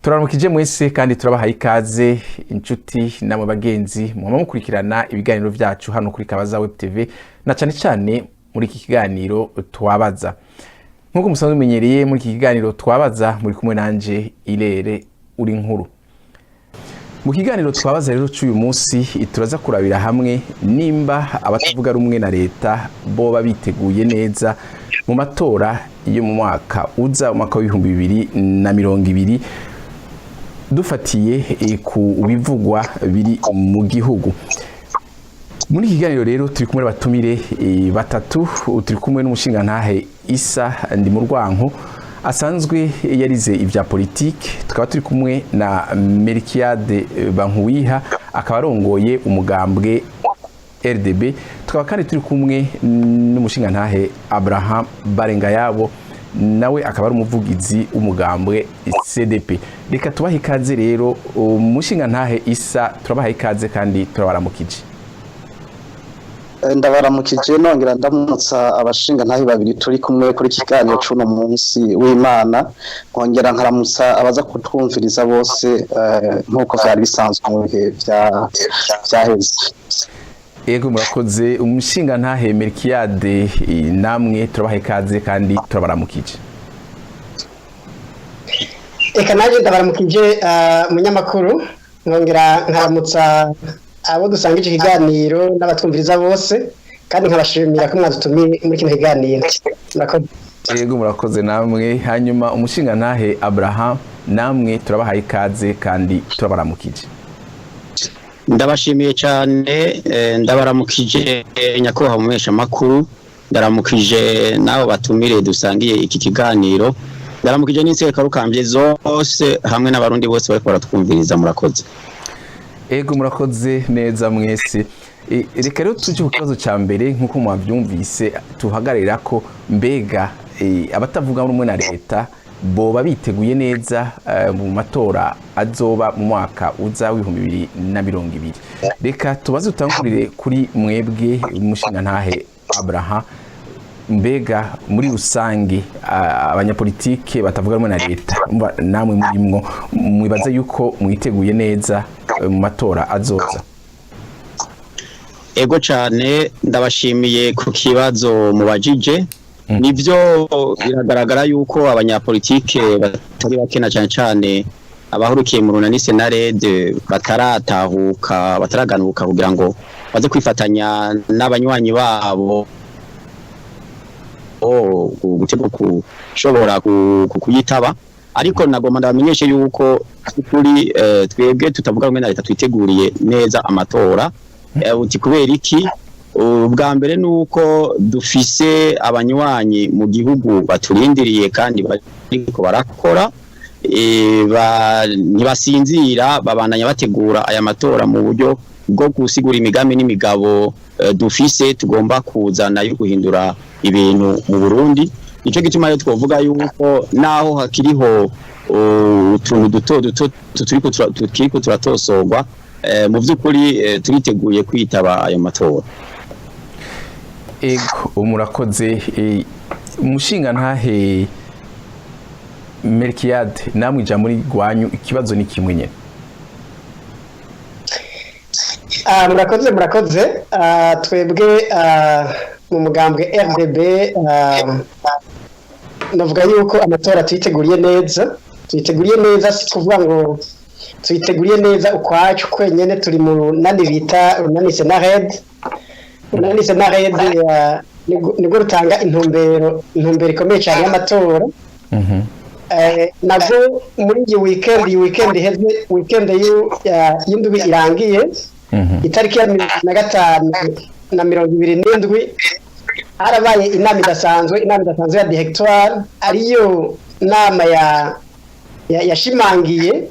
Turaramukije mwese kandi turabahaye ikaze, inshuti namwe bagenzi mwama mukurikirana ibiganiro vyacu hano kuri Kabaza Web TV, na cane cane muri iki kiganiro Twabaza. Nk'uko musanzwe mumenyereye, muri iki kiganiro Twabaza muri kumwe nanje Irere uri nkuru. Mu kiganiro Twabaza rero c'uyu munsi, turaza kurabira hamwe nimba abatavuga rumwe na leta boba biteguye neza mu matora yo mu mwaka uza, umwaka w'2020, dufatiye ku bivugwa biri mu gihugu. Muri iki kiganiro rero turi kumwe n'abatumire batatu. Turi kumwe n'umushingantahe Isa Ndimurwanko, asanzwe yarize ibya politike. Tukaba turi kumwe na Melchiade Bankuwiha, akaba arongoye umugambwe RDB. Tukaba kandi turi kumwe n'umushingantahe Abraham Barengayabo, nawe akaba ari umuvugizi w'umugambwe CDP. Reka tubahe ikaze rero. Umushingantahe Isa, turabaha ikaze kandi turabaramukije. Ndabaramukije, nongera ndamutsa abashinga ntahe babiri turi kumwe kuri kiganiro c'uno munsi w'Imana, nkongera nkaramutsa abaza kutwumviriza bose, nk'uko vyari bisanzwe mu bihe vyaheze. Ego, murakoze. Umushinga ntahe Melchiade, namwe turabaha ikaze kandi turabaramukije. Reka nanjye ndabaramukije, munyamakuru, nkongera nkaramutsa abo dusanga iki kiganiro n'abatwumviriza bose, kandi nkabashimira ko mwadutumiye muri kino kiganiro. Murakoze. Yego, murakoze namwe. Hanyuma umushinga ntahe Abraham, namwe turabahaye ikaze kandi turabaramukije. Ndabashimiye cyane, ndabaramukije nyakubahwa mumenyesha makuru, ndaramukije n'abo batumire dusangiye iki kiganiro, ndaramukije n'insekarukambye zose hamwe n'Abarundi bose bariko baratwumviriza. Murakoze. Ego, murakoze neza mwese. Reka rero tuje ku kibazo cya mbere. Nk'uko mwabyumvise, tuhagararira ko mbega abatavuga rumwe na leta boba biteguye neza mu matora azoba mu mwaka uza w'2020. Reka tubaze, dutangurire kuri mwebwe, umushingantahe Abraham. Mbega muri rusange abanyapolitike batavuga rumwe na leta, namwe murimwo, mwibaza yuko mwiteguye neza mu matora azoza? Ego cyane, ndabashimiye ku kibazo mubajije. Nibyo, biragaragara yuko abanyapolitike batari bake, na cyane cyane abahurukiye mu runani Senarede, bataratahuka, bataraganuka kugira ngo baze kwifatanya n'abanywanyi babo gutego kushobora kuyitaba. Ariko nagomba ndabamenyeshe yuko kuri twebwe tutavuga rumwe na leta twiteguriye neza amatora. Uti kubera iki? Ubwa mbere nuko dufise abanywanyi mu gihugu baturindiriye kandi bariko barakora, ntibasinzira, babandanya bategura aya matora mu buryo bwo gusigura imigambi n'imigabo dufise tugomba kuzana yo guhindura ibintu mu Burundi. Nico gituma rero twovuga yuko naho hakiriho utuntu duto duto tukiriko turatosorwa, mu vy'ukuri turiteguye kwitaba ayo matora. Ego, murakoze. Umushinga ntahe Melchiade, namwe ijambo muri rwanyu, ikibazo ni kimwe nyene. Murakoze, murakoze. Twebwe mu mugambwe RDB, navuga yuko amatora tuyiteguriye neza. Tuyiteguriye neza, si kuvuga ngo tuyiteguriye neza ukwacu kwenyene. Turi mu runani bita runani Senared. Runani Senared nibwo rutanga intumbero ikomeye cyane y'amatora. Nabwo muri iyi weekend iheze, weekend y'indwi irangiye, itariki ya 25 na 27, harabaye inama idasanzwe, inama idasanzwe ya directoire, ariyo nama yashimangiye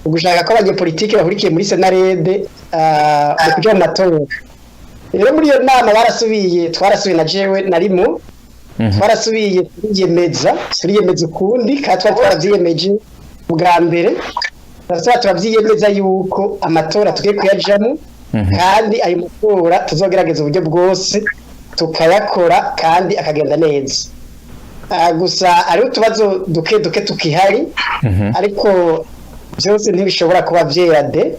ugushaka ko abanyepolitike bahurikiye muri Senarede mu kuja mu matora. Rero muri iyo nama barasubiye, twarasubiye, na jewe narimo, twarasubiye turiyemeza ukundi kandi twari twaravyiyemeje bwa mbere. Turasubira turavyiyemeza yuko amatora tugiye kuyajamo, kandi ayo matora tuzogerageza uburyo bwose tukayakora kandi akagenda neza. Gusa hariho utubazo duke duke tukihari, ariko byose ntibishobora kuba byera de.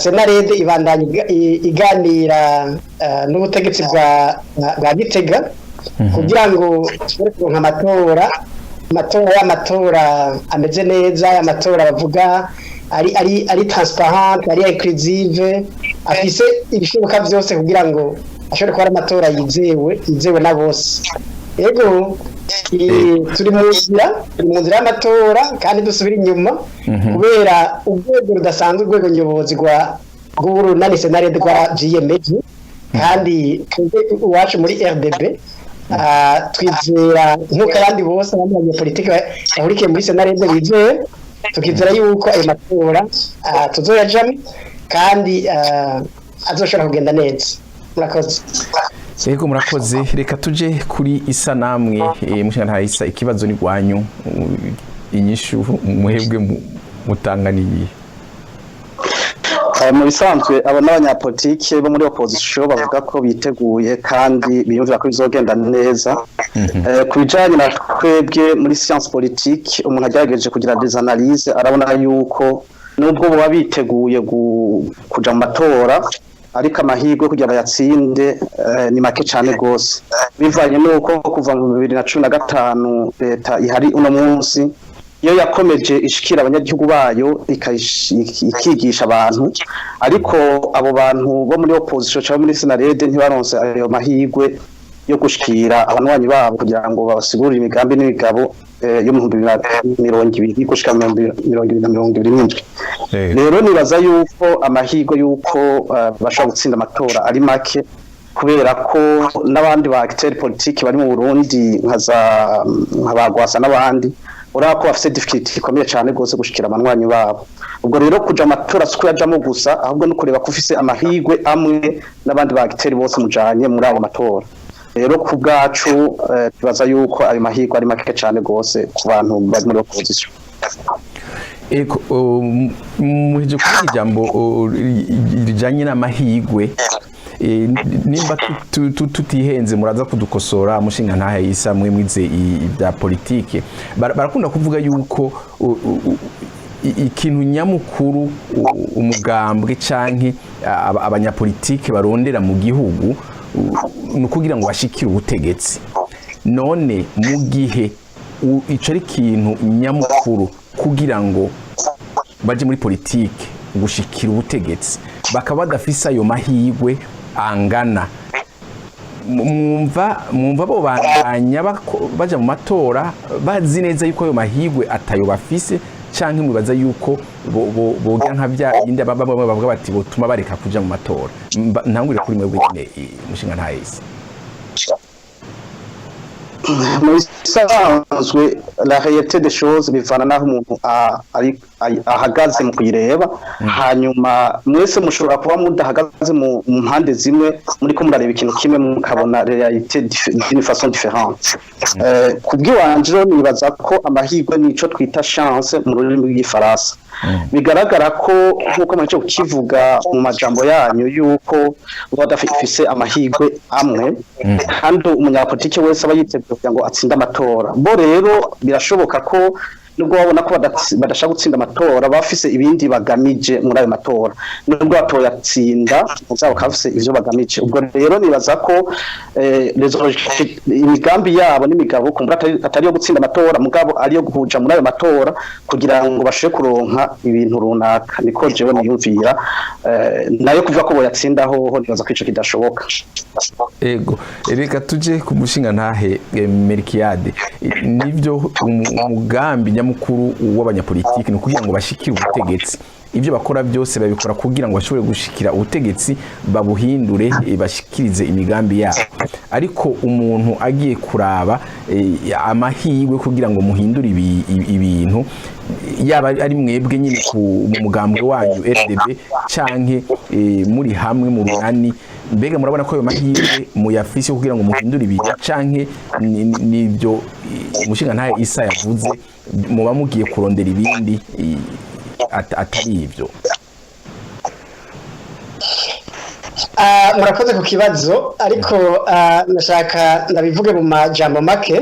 CNARED ibandanya iganira n'ubutegetsi bwa Gitega kugira ngo dushobore kuronka amatora y'amatora ameze neza, amatora bavuga ari transparent, ari inclusive, afise ibishoboka byose kugira ngo ashobore kuba ari amatora yizewe na bose. Yego, turi mu nzira y'amatora kandi dusubira inyuma kubera urwego rudasanzwe, urwego nyobozi rw'urunani CNARED rwarabyiyemeje. Kandi twebwe iwacu muri RDB twizera nk'uko abandi bose, abandi banyepolitiki bahurikiye muri CNARED bizeye, tukizera yuko ayo matora tuzoyajamo kandi azoshobora kugenda neza. Murakoze. Yego, murakoze. Reka tuje kuri Isa namwe. Mushinga Isa, ikibazo ni gwanyu, inyishu muhebwe mutanga niyihe? Mu bisanzwe abo n'abanyapolitike bo muri opposition bavuga ko biteguye kandi biyumvira ko bizogenda neza. Ku bijanye na twebwe muri science politique, umuntu agerageje kugira des analyses arabona yuko nubwo boba biteguye kuja mu matora, ariko amahirwe kugira bayatsinde ni make cane gose, bivanye nuko kuva mu 2015 leta ihari uno munsi iyo yakomeje ishikira abanyagihugu bayo, ikigisha abantu, ariko abo bantu bo muri opposition cyangwa muri CNARED ntibaronse ayo mahirwe yo gushikira abanywanyi babo kugira ngo babasigurire imigambi n'imigabo yo mu 2020 gushika mu 2027. Rero nibaza yuko amahirwe yuko bashobora gutsinda amatora ari make, kubera ko n'abandi ba acteurs politiques bari mu Burundi nka za nka ba Rwasa n'abandi, urabona ko bafite difficulté ikomeye cyane rwose gushikira abanywanyi babo. Ubwo rero kuja amatora si kuyajamo gusa, ahubwo no kureba ko ufise amahirwe amwe n'abandi ba acteurs bose mujanye muri ayo matora. Rero ku bwacu tubaza yuko ayo mahirwe ari make cyane rwose ku bantu bari muri opposition. Eko, muheje kuvuga ijambo rijanye n'amahirwe. Nimba tutihenze, muraza kudukosora, mushinga ntahe Isa, mwe mwize ibya politike. Barakunda kuvuga yuko ikintu nyamukuru umugambwe canke abanyapolitike barondera mu gihugu ni ukugira ngo bashikire ubutegetsi. None mu gihe ico ari ikintu nyamukuru kugira ngo baje muri politike, gushikira ubutegetsi, bakaba badafise ayo mahirwe angana, mwumva bo bandanya baja mu matora bazi neza yuko ayo mahirwe atayo bafise, canke mwibaza yuko bogira nka bya bindi bamwe bavuga bati botuma bareka kuja mu matora? Ntangurire kuri mwebwe nyene, mushinga ntahise. Mu bisanzwe, la réalité des choses bivana naho umuntu ahagaze mu kuyireba. Hanyuma mwese mushobora kuba mudahagaze mu mpande zimwe, muriko murareba ikintu kimwe, mukabona réalité d'une façon différente. Ku bw'iwanje rero nibaza ko amahirwe nico twita chance mu rurimi rw'igifaransa. Bigaragara ko nk'uko muhejeje kukivuga mu majambo yanyu yuko badafise amahirwe amwe, kandi umunyapolitike wese aba yiteguye kugira ngo atsinde amatora. Bo rero birashoboka ko nubwo babona ko badashaka gutsinda amatora, bafise ibindi bagamije muri ayo matora. Nubwo batoyatsinda, mugabo bakaba bafise ivyo bagamije. Ubwo rero nibaza ko imigambi yabo n'imigabo kumbura atari iyo gutsinda amatora, mugabo ari iyo kuja muri ayo matora kugira ngo bashobore kuronka ibintu runaka. Niko jewe niyumvira. Nayo kuvuga ko boyatsinda hoho, nibaza ko ico kidashoboka. Ego, reka tuje ku mushinga ntahe Melchiade. Nivyo, umugambi nyamukuru w'abanyapolitiki ni ukugira ngo bashikire ubutegetsi. Ibyo bakora byose babikora kugira ngo bashobore gushikira ubutegetsi, babuhindure, bashikirize imigambi yabo. Ariko umuntu agiye kuraba amahirwe kugira ngo muhindure ibintu, yaba ari mwebwe nyine mu mugambwe wanyu RDB canke muri hamwe mu runani, mbega murabona ko ayo mahirwe muyafise kugira ngo muhindure ibintu, canke nibyo umushinga ntahe Isa yavuze, muba mugiye kurondera ibindi atari ibyo? Murakoze ku kibazo, ariko ndashaka ndabivuge mu majambo make.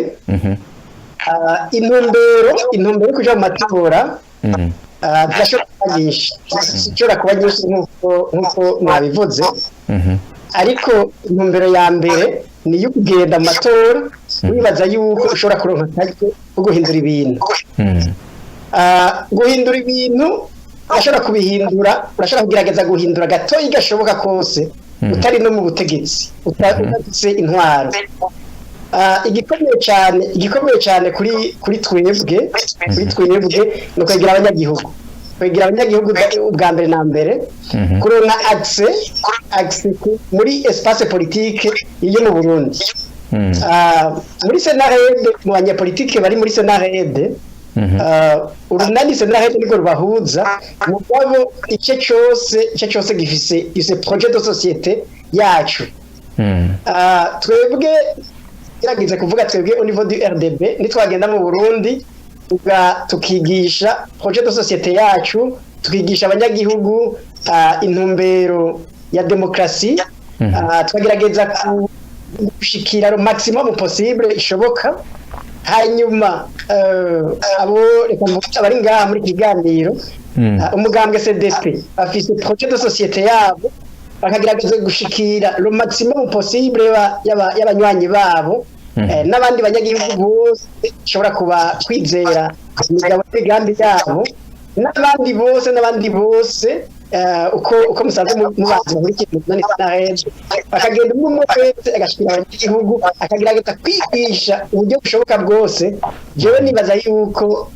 Intumbero yo kuja mu matora zirashobora kuba nyinshi, zishobora kuba nyinshi nk'uko mwabivuze, ariko intumbero ya mbere ni iyo kugenda mu matora wibaza yuko ushobora kuronka akaryo ko guhindura ibintu. Guhindura ibintu urashobora kubihindura, urashobora kugerageza guhindura gatoyi gashoboka kose utari no mu butegetsi, udafise intwaro. Igikomeye cyane kuri twebwe ni ukwegera abanyagihugu, ubwa mbere na mbere kuronka accès muri espace politique yo mu Burundi. Muri CNARED, mu banyepolitike bari muri CNARED, urunani CNARED nirwo rubahuza, mugabo ice cyose gifise projet de société yacu. Twebwe gerageza kuvuga, twebwe au niveau du RDB, nitwagenda mu Burundi tukigisha projet de société yacu, tukigisha abanyagihugu intumbero ya demokrasi, tukagerageza gushikira le maximum possible ishoboka. Hanyuma abo, reka mvuge abari ngaha muri kiganiro, umugambwe CDP bafise projet de société yabo, bakagerageza gushikira le maximum possible y'abanywanyi babo n'abandi banyagihugu bose bashobora kuba kwizera imigabo n'imigambi yabo, n'abandi bose, uko musanzwe mubazi muri kintu nani CNARED, bakagenda umwe umwe wese agashikira abanyagihugu, akagerageza kwigisha uburyo bushoboka bwose. Jewe nibaza yuko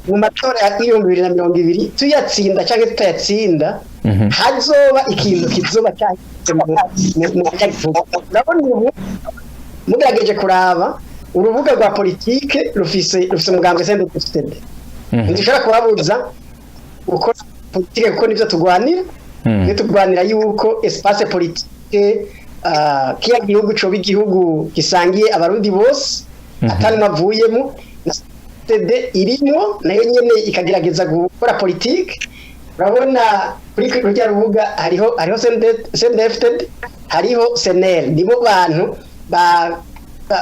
mu matora ya 2020, tuyatsinda cyangwa tutayatsinda, hazoba ikintu kizoba cyahindutse mu banyagihugu. Urabona ubu mugerageje kuraba urubuga rwa politike rufise umugambwe CNDD-FDD, ntidushobora kubabuza gukora politike kuko nivyo turwanira. Nivyo turwanira, yuko espace politique kiya gihugu coba igihugu gisangiye Abarundi bose atari avuyemo. Na CD irimwo, nayo nyene ikagerageza gukora politike. Urabona kuri rurya rubuga hariho CNDD-FDD, hariho CNL, nibo bantu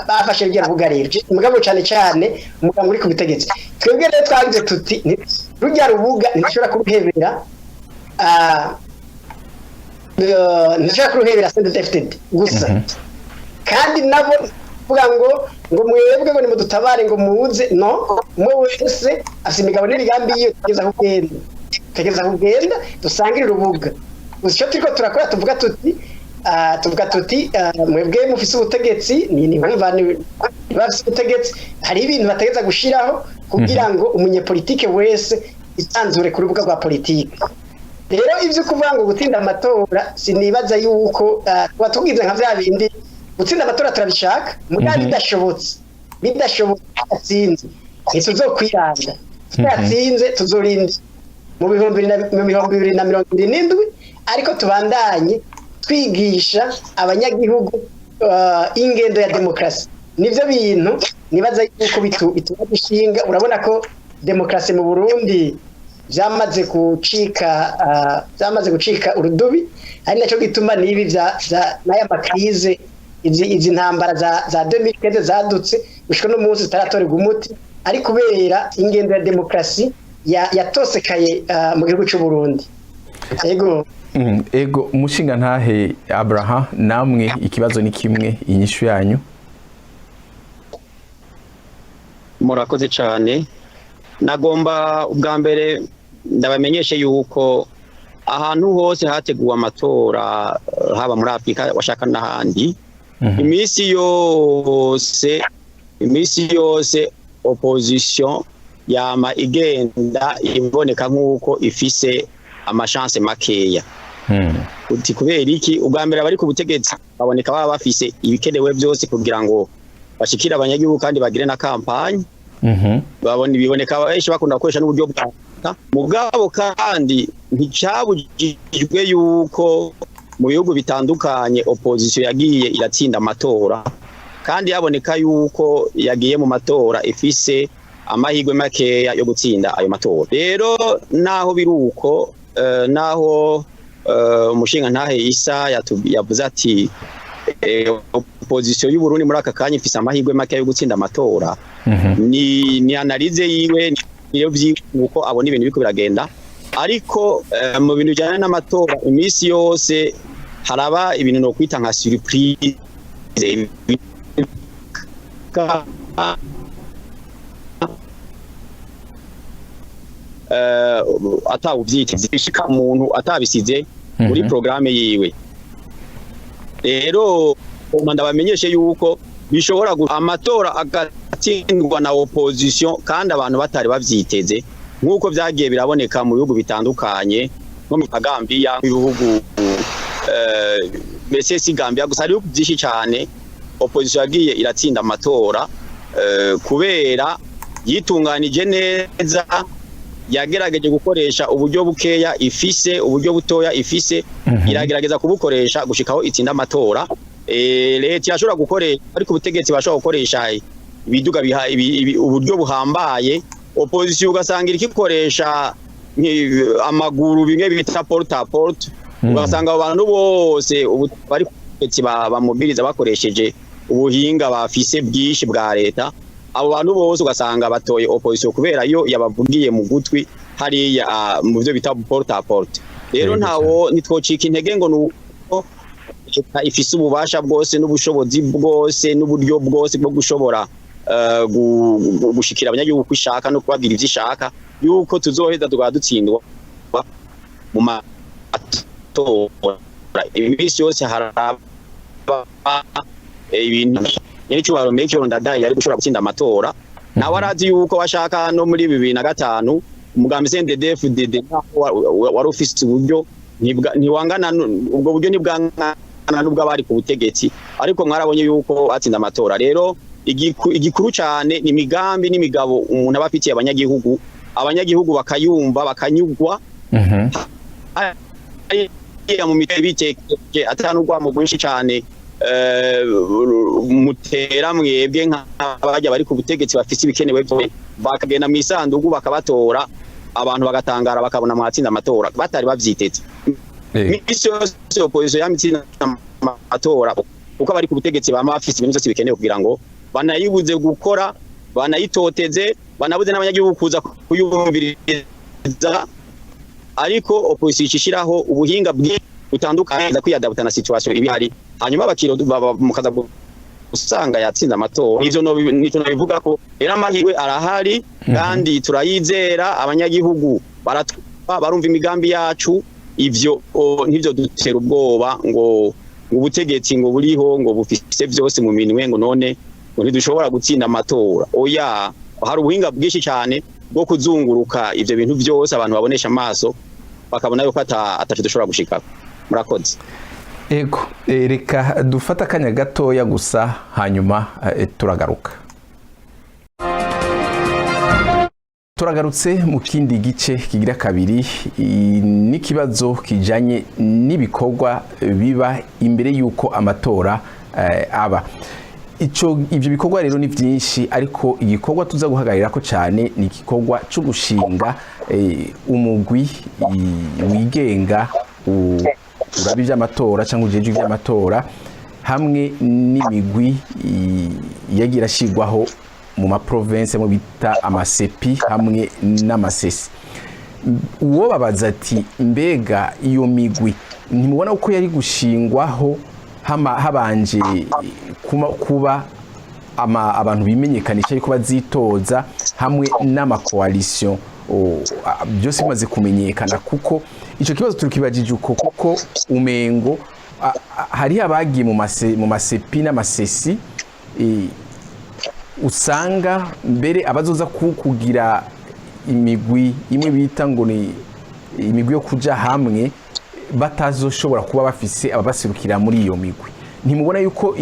bafashe rurya rubuga. Rero mugabo cyane cyane umugabo uri ku butegetsi, twebwe rero twagize tuti rurya rubuga ntidushobora kuruhebera, ntidushobora kuruhebera CNDD-FDD gusa, kandi nabo kuvuga ngo mwebwe ngo nimudutabare ngo muze. No umwe wese afite imigabo n'imigambi yiwe. Tugeza kugenda dusangire urubuga gusa. Icyo turiko turakora, tuvuga tuti mwebwe mufise ubutegetsi, ni nkumva ni bafise ubutegetsi, hari ibintu bategeza gushiraho kugira ngo umunyepolitike wese isanzure ku rubuga rwa politike. Rero ivyo kuvuga ngo gutsinda amatora, sinibaza yuko tuba tugize nka vya bindi. Gutsinda amatora turabishaka, mugabo bidashobotse atsinze, ntituzokwiranda. Tutatsinze tuzorinda mu 2027, ariko tubandanye twigisha abanyagihugu ingendo ya demokarasi. Nivyo bintu nibaza yuko bituma dushinga. Urabona ko demokarasi mu Burundi byamaze gucika urudubi, ari nacyo gituma n'ibi vya n'aya ma crises, izi ntambara za 2015 zadutse gushika no munsi zitaratorerwa umuti, ari kubera ingendo ya demokarasi yatosekaye mu gihugu cy'u Burundi. Yego. Ego, umushinga ntahe Abraham, namwe ikibazo ni kimwe, inyishu yanyu. Murakoze cyane. Nagomba ubwa mbere ndabamenyeshe yuko ahantu hose hateguwe amatora, haba muri Afurika washaka n'ahandi, iminsi yose opposition yama igenda iboneka nk'uko ifise ama chances makeya. Uti kubera iki? Ubwa mbere abari ku butegetsi baboneka baba bafise ibikenewe byose kugira ngo bashikire abanyagihugu kandi bagire na campagne. Babona ibiboneka benshi bakunda gukoresha n'uburyo bwa leta. Mugabo kandi nticabujijwe yuko mu bihugu bitandukanye opposition yagiye iratsinda amatora, kandi yaboneka yuko yagiye mu matora ifise amahirwe makeya yo gutsinda ayo matora. Rero naho biri uko, naho Umushinga ntahe Isa yavuze ati opposition y'u Burundi muri aka kanya ifise amahirwe make yo gutsinda amatora, ni analyse yiwe, niyo uko abona ibintu biriko biragenda. Ariko mu bintu bijyanye n'amatora, iminsi yose haraba ibintu no kwita nka surprise. Atawuvyiteze, bishika umuntu atabisize muri programme yiwe. Rero ndabamenyeshe yuko bishobora amatora agatsindwa na opposition kandi abantu batari bavyiteze, nk'uko vyagiye biraboneka mu bihugu bitandukanye, nko mu Gambia, ibihugu mbese si Gambia gusa, hari ibihugu byinshi cyane opposition yagiye iratsinda amatora kubera yitunganije neza, yagerageje gukoresha uburyo bukeya ifise, uburyo butoya ifise, iragerageza kubukoresha gushikaho itsinda amatora. Leta irashobora gukoresha, ariko ubutegetsi bashobora gukoresha ibiduga biha uburyo buhambaye, opposition ugasanga irikikoresha amaguru, bimwe bita porte à porte. Ugasanga abo bantu bose ubu bari ku butegetsi bamobiriza bakoresheje ubuhinga bafise bwinshi bwa leta, abo bantu bose ugasanga batoye opposition kubera yo yabavugiye mu gutwi hariya, mu byo bita porte à porte. Rero ntawo ntitwocika intege ngo nuko leta ifise ububasha bwose n'ubushobozi bwose n'uburyo bwose bwo gushobora gushikira abanyagihugu uko ishaka no kubabwira ivyo ishaka, yuko tuzoheza tukaba dutsindwa mu matora. Iminsi yose haraba ibintu. Nyiricyubahiro Melchior Ndadaye yari gushobora gutsinda amatora, nawe arazi yuko washaka no muri 2005 umugambi CNDD-FDD naho wari ufise uburyo ntiwangana ubwo buryo ntibwangana n'ubw'abari ku butegetsi, ariko mwarabonye yuko batsinze amatora. Rero igikuru cyane ni imigambi n'imigabo umuntu aba afitiye abanyagihugu, abanyagihugu bakayumva, bakanyugwa hariya mu mitwe bitekereje, atanurwamo rwinshi cyane mutera mwebwe nk'abajya bari ku butegetsi bafise ibikenewe byose, bakagenda mu isanduku bakabatora, abantu bagatangara, bakabona mwatsinda amatora batari bavyiteze. Misi yose opposition yamitsinda amatora kuko abari ku butegetsi bama bafise ibintu byose bikenewe kugira ngo banayibuze gukora, banayitoteze, banabuze n'abanyagihugu kuza kuyumviriza. Ariko opposition ishiraho ubuhinga bwinshi butandukanye za kwiyadabuta na situation ibihari, hanyuma abakiro mukaza usanga yatsinze amatora. Ivyo no nico nabivuga ko rero amahirwe arahari kandi turayizera. Abanyagihugu baratwumva, barumva imigambi yacu. Ivyo ntivyo dutera ubwoba ngo ubutegetsi ngo buriho, ngo bufise vyose mu minwe, ngo none ngo ntidushobora gutsinda amatora. Oya, hari ubuhinga bwinshi cyane bwo kuzunguruka ivyo bintu byose abantu babonesha amaso, bakabona yuko ataco dushobora gushikako. Murakoze. Ego, reka dufate akanya gatoya gusa, hanyuma turagaruka. Turagarutse mu kindi gice kigira kabiri n'ikibazo kijanye n'ibikorwa biba imbere y'uko amatora aba. Ico ivyo bikorwa rero ni byinshi, ariko igikorwa tuza guhagararira ko cyane ni igikorwa cyo gushinga umugwi wigenga uraba ivy'amatora cyangwa ujejwe ivy'amatora, hamwe n'imigwi yagiye irashirwaho mu maprovince mu bita amasepi hamwe n'amasesi. Uwo babaza ati: mbega iyo migwi ntimubona uko yari gushingwaho habanje kuba abantu bimenyekanisha yuko bazitoza hamwe n'amakoalisiyo, byose bimaze kumenyekana? Kuko ico kibazo turikibajije uko kuko umengo hariho abagiye mu masepi n'amasesi, usanga mbere abazoza kugira imigwi imwe bita ngo ni imigwi yo kuja hamwe batazoshobora kuba bafise ababaserukira muri iyo migwi. Ntimubona yuko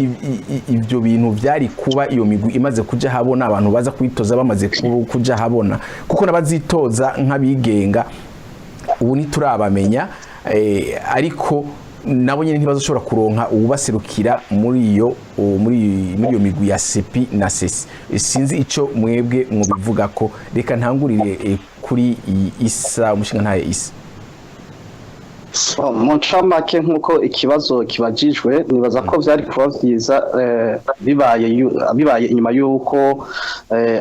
ivyo bintu vyari kuba iyo migwi imaze kuja habona, abantu baza kwitoza bamaze kuja habona? Kuko n'abazitoza nk'abigenga ubu ntiturabamenya, ariko nabo nyene ntibazoshobora kuronka uwubaserukira muri iyo migwi ya sepi na sesi. Sinzi ico mwebwe mubivuga ko. Reka ntangurire kuri iyi Isa, umushinga ntaye Isa. Mu ncamake, nk'uko ikibazo kibajijwe, nibaza ko vyari kuba vyiza bibaye inyuma y'uko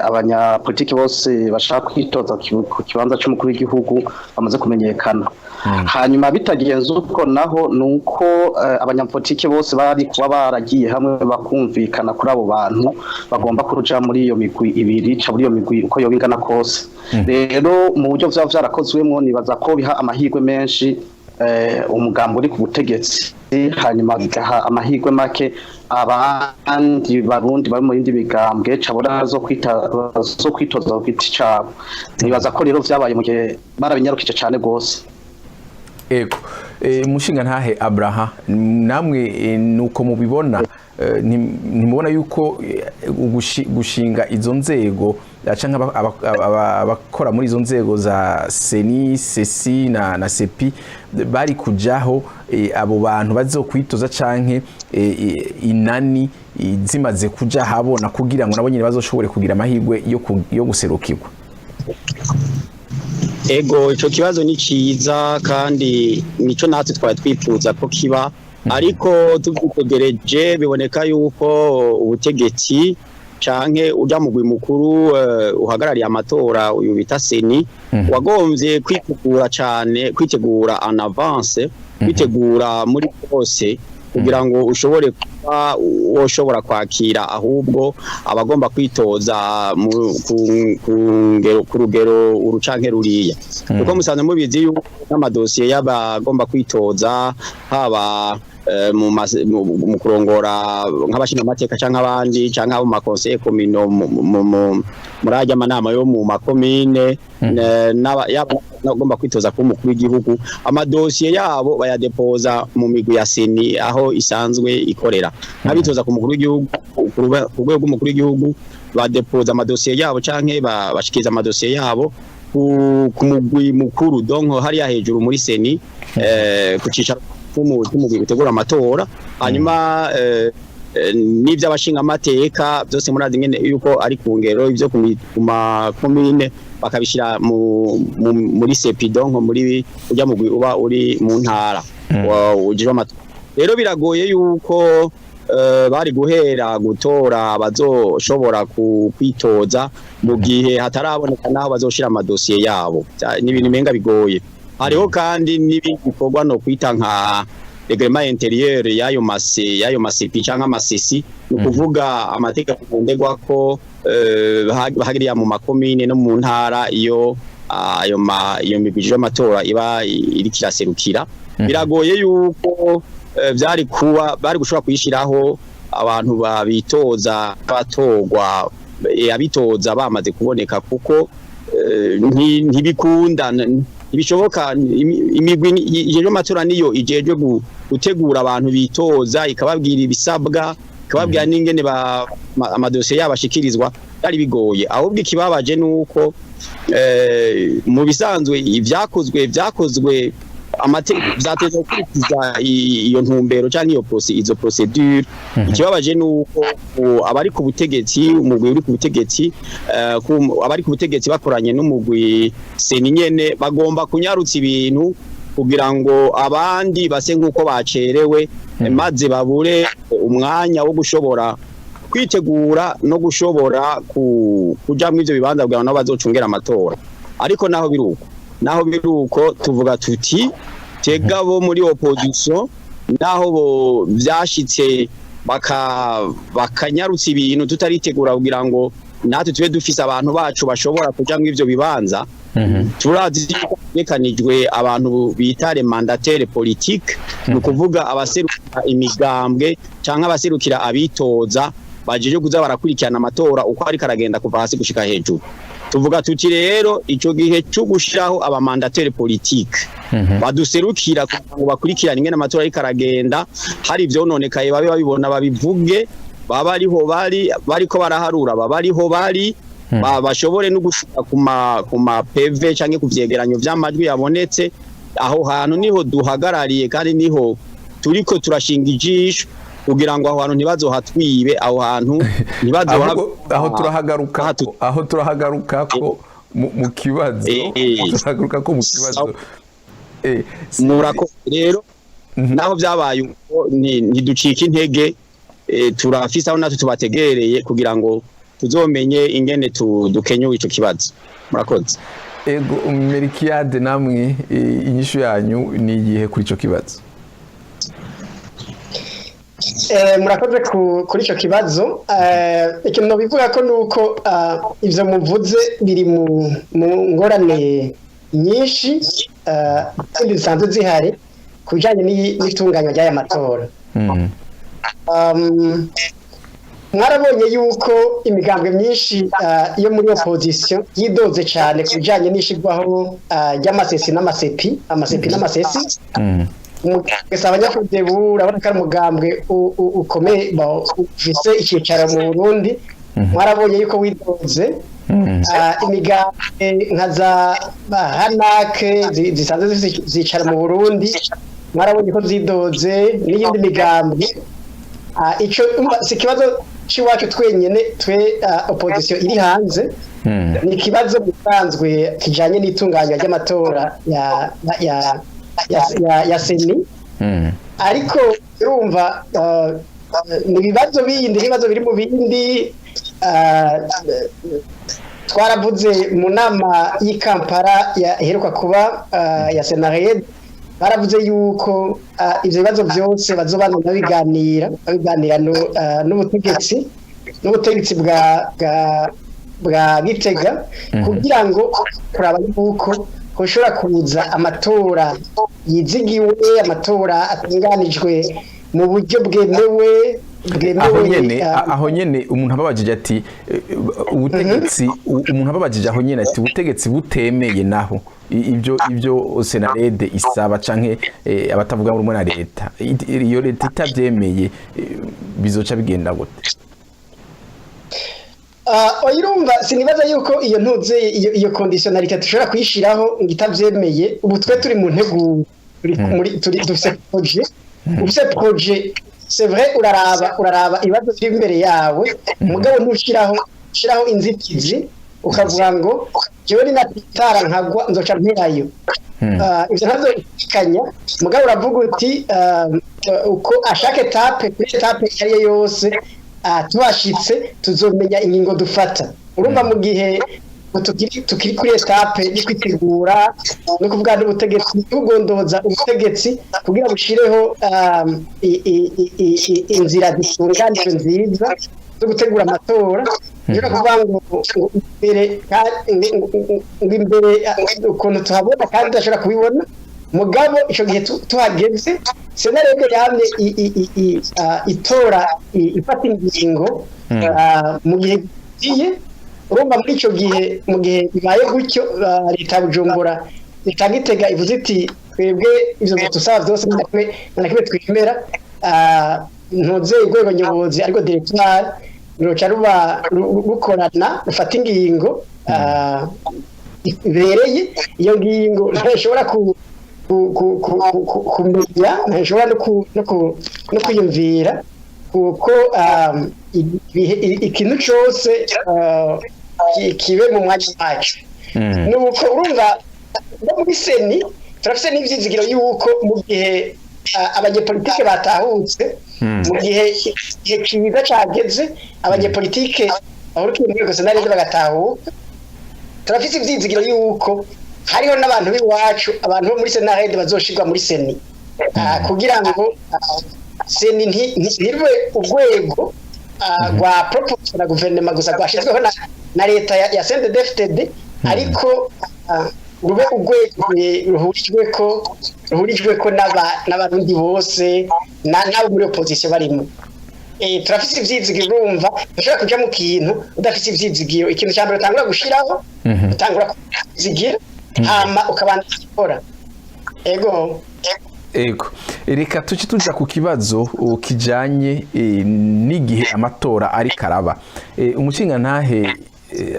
abanyapolitiki bose bashaka kwitoza ku kibanza c'umukuru w'igihugu bamaze kumenyekana. Hanyuma bitagenze uko naho, ni uko abanyapolitiki bose bari kuba baragiye hamwe, bakumvikana kuri abo bantu bagomba kuja muri iyo migwi ibiri, ca muri iyo migwi uko yoba ingana kose. Rero mu buryo vyaba vyarakozwemwo, nibaza ko biha amahirwe menshi umugambi uri ku butegetsi, hanyuma bigaha amahirwe make abandi Barundi bari mu yindi migambwe cabora zo kwita zo kwitoza ku giti cabo. Nibaza ko rero vyabaye mu gihe barabinyarukije cane gose. Ego, mushinga ntahe Abraha, namwe nuko mubibona? Ntimubona yuko gushinga izo nzego canke abakora muri izo nzego za CENI, CECI na CEPI bari kujaho abo bantu bazokwitoza canke inani zimaze kuja habona, kugira ngo nabo nyene bazoshobore kugira amahirwe yo guserukirwa? Ego, ico kibazo ni ciza kandi nico natwe twari twifuza ko kiba, ariko tuvyitegereje biboneka yuko ubutegetsi canke uja mugwi mukuru uhagarariye amatora, uyu bita CENI, wagomvye kwitegura cane, kwitegura en avance, kwitegura muri bose, kugira ngo ushobore kuba woshobora kwakira ahubwo abagomba kwitoza ku rugero uru canke ruriya, kuko musanzwe mubizi yuko n'amadosiye y'abagomba kwitoza, haba mu kurongora nk'abashingamateka canke abandi, canke abo mu ma conseils communaux, muri arya manama yo mu makomine, yaba n'abagomba kwitoza kuba umukuru w'igihugu, amadosiye yabo bayadepoza mu migwi ya CENI aho isanzwe ikorera. Nk'abitoza ku mukuru w'igihugu, ku rwego rw'umukuru w'igihugu, badepoza amadosiye yabo canke bashikiriza amadosiye yabo ku mugwi mukuru, donc hariya hejuru muri CENI, ku cicaro c'umugwi utegura amatora. Hanyuma n'ivy'abashingamateka byose murazi ngene yuko ari ku ngero ivyo ku makomine bakabishira muri CEPI, donc muri ujya mugwi uba uri mu ntara ujejwe amatora. Rero biragoye yuko bari guhera gutora abazoshobora kwitoza mu gihe hataraboneka naho bazoshira amadosiye yabo. Ni ibintu umenga bigoye. Hariho kandi n'ibindi bikorwa no kwita nka règlement intérieur y'ayo ma CEPI canke ama CECI, ni ukuvuga amategeko ngenderwa ko hariya mu makomine no mu ntara iyo ayo ma iyo migwi y'amatora iba iriko iraserukira. Biragoye yuko vyari kuba bari gushobora kuyishiraho abantu babitoza batorwa, abitoza bamaze kuboneka, kuko ntibikunda, ntibishoboka. Imigwi ijejwe amatora niyo ijejwe gutegura abantu bitoza, ikababwira ibisabwa, ikababwira n'ingene amadosiye yabo ashikirizwa. Byari bigoye. Ahubwo ikibabaje nuko mu bisanzwe ivyakozwe vyakozwe vyateza gukurikiza iyo ntumbero canke izo procédure. Ikibabaje nuko abari ku butegetsi, umugwi uri ku butegetsi, abari ku butegetsi bakoranye n'umugwi CENI nyene, bagomba kunyarutsa ibintu kugira ngo abandi base nk'uko bacerewe, maze babure umwanya wo gushobora kwitegura no gushobora kuja muri ivyo bibanza kugira ngo nabo bazocungera amatora. Ariko naho biruko, tuvuga tuti tega bo muri opposition, naho bo vyashitse bakanyarutsa ibintu tutaritegura kugira ngo natwe tube dufise abantu bacu bashobora kuja muri ivyo bibanza, turazi yuko hategekanijwe abantu bita les mandataires politiques, ni ukuvuga abaserukira imigambwe canke abaserukira abitoza, bajeje kuza barakurikirana amatora uko ariko aragenda kuva hasi gushika hejuru. Tuvuga tuti rero ico gihe cyo gushiraho aba mandataires politiques baduserukira kugira ngo bakurikirane ingene amatora ariko aragenda, hari ivyononekaye babe babibona babivuge, baba ariho bari bariko baraharura, baba ariho bari, bashobore no gushika ku ma PV canke ku vyegeranyo vy'amajwi yabonetse. Aho hantu niho duhagarariye kandi niho turiko turashinga ijisho kugira ngo aho hantu ntibazohatwibe, aho hantu ntibazoha Ahubwo aho turahagaruka, aho turahagaruka ko mu kibazo, turahagaruka ko mu kibazo. Murakoze rero. Naho byabaye uko, ntiducika intege, turafise aho natwe tubategereye kugira ngo tuzomenye ingene dukenyura ico kibazo. Murakoze. Ego, Melkiyade, namwe inyishu yanyu ni igihe kuri ico kibazo? Murakoze kuri icyo kibazo. Ikintu bivuga ko nuko ivyo muvuze biri mu ngorane nyinshi zindi zisanzwe zihari ku bijanye n'itunganywa ry'aya matora. Mwarabonye yuko imigambwe myinshi yo muri opposition yidoze cyane ku bijanye n'ishirwaho ry'ama CECI n'ama CEPI, ama CEPI n'ama CECI. Umugambwe Sahwanya FRODEBU, urabona ko ari umugambwe ukomeye, ufise icyicaro mu Burundi, mwarabonye yuko widoze. Imigambwe nka za hanake zisanzwe zifise icyicaro mu Burundi, mwarabonye ko zidoze, n'iyindi migambwe. Ico umva, si ikibazo c'iwacu twenyene, twe opposition iri hanze, ni ikibazo gisanzwe kijanye n'itunganywa ry'amatora ya CENI. Ariko urumva, ni ibibazo bindi, ibibazo biri mu bindi. Twaravuze mu nama y'i Kampala iheruka kuba ya CNARED, baravuze yuko ivyo bibazo byose bazobana babiganira n'ubutegetsi bwa Gitega, kugira ngo kuraba yuko hoshobora kuza amatora yizigiwe, amatora atunganijwe mu buryo bwemewe. Aho bwemewe nyene, aho nyene umuntu ababajije ati ubutegetsi, umuntu ababajije aho nyene ati ubutegetsi butemeye naho, ibyo CNARED isaba canke abatavuga rumwe na leta, iyo leta itavyemeye, bizoca bigenda gute? Oya, urumva, sinibaza yuko iyo ntuze iyo conditionnalité dushobora kuyishiraho ngo itavyemeye. Ubu twe turi mu nteguro, turi muri turi dufise projet. Ufise projet, c'est vrai, uraraba ibibazo biri imbere yawe, mugabo ntushiraho ushiraho inzitizi ukavuga ngo jewe ninatitara nkagwa nzoca mperayo. Ivyo navyo ikanya, mugabo uravuga uti uko ashaka étape kuri étape iyo ari yo yose, tuhashitse tuzomenya ingingo dufata. Urumva, mu gihe tukiri kuri étape yo kwitegura no kuvuga n'ubutegetsi, tugondoza ubutegetsi kugira bushireho inzira zitunganijwe nziza zo gutegura amatora, nshobora kuvuga ngo imbere ngo imbere ukuntu tuhabona kandi tudashobora kubibona. Mugabo ico gihe tuhageze, CNARED yamye itora, ifata ingingo mu gihe giye. Urumva, muri ico gihe, mu gihe bibaye gutyo, leta ya Bujumbura, leta ya Gitega ivuze iti twebwe ivyo dusaba vyose nta na kimwe twemera, ntuze urwego nyobozi ariko directoire ruca ruba rukorana, rufata ingingo ibereye. Iyo ngingo ntashobora kumenya, ntashobora no kwiyumvira, kuko ikintu cose kibe mu mwanya wacu. Nuko urumva, no muri CENI turafise n'ivyizigiro yuko mu gihe abanyepolitike batahutse, mu gihe igihe kiza cageze, abanyepolitike bahurikiye muri rwego CNARED bagatahuka, turafise ivyizigiro yuko hariho n'abantu b'iwacu, abantu bo muri CNARED bazoshirwa muri CENI, kugira ngo CENI ntirube urwego rwa propose na guverinoma gusa, rwashizweho na leta ya CNDD-FDD, ariko rube urwego ruhurijweko n'abarundi bose, n'abo muri opposition barimo. Turafise ivyizigiro. Urumva, ntushobora kuja mu kintu udafise ivyizigiro. Ikintu ca mbere utangura gushiraho, utangura kuzigira, hama ukabanza gukora. Ego. Ego, reka tuce tuja ku kibazo kijanye n'igihe amatora ariko araba. Umushingantahe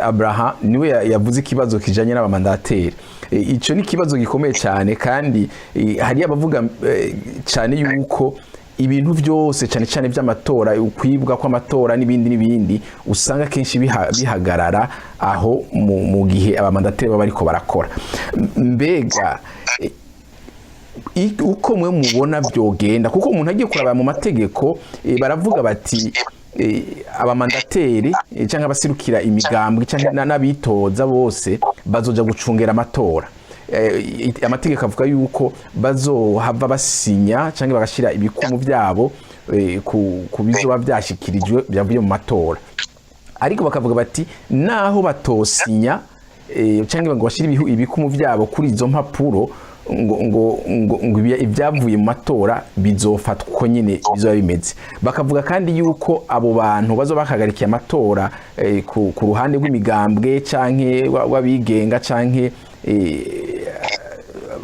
Abraham niwe yavuze ikibazo kijanye n'aba mandataires. Ico ni ikibazo gikomeye cyane, kandi hari abavuga cyane yuko ibintu byose, cyane cyane by'amatora, ukwibwa kw'amatora n'ibindi n'ibindi, usanga kenshi bihagarara aho mu gihe aba mandataires baba bariko barakora. Mbega Uko mwe mubona vyogenda, kuko umuntu agiye kuraba mu mategeko, baravuga bati abamandataires canke abaserukira imigambwe canke n'abitoza bose bazoja gucungera amatora. Amategeko avuga yuko bazohava basinya canke bagashira ibikumu vyabo ku bizoba vyashikirijwe byavuye mu matora, ariko bakavuga bati naho batosinya canke ngo bashire ibikumu vyabo kuri izo mpapuro, ngo ibyavuye mu matora bizofatwa uko nyene bizoba bimeze. Bakavuga kandi yuko abo bantu bazoba bakagarikiye amatora ku ruhande rw'imigambwe canke w'abigenga canke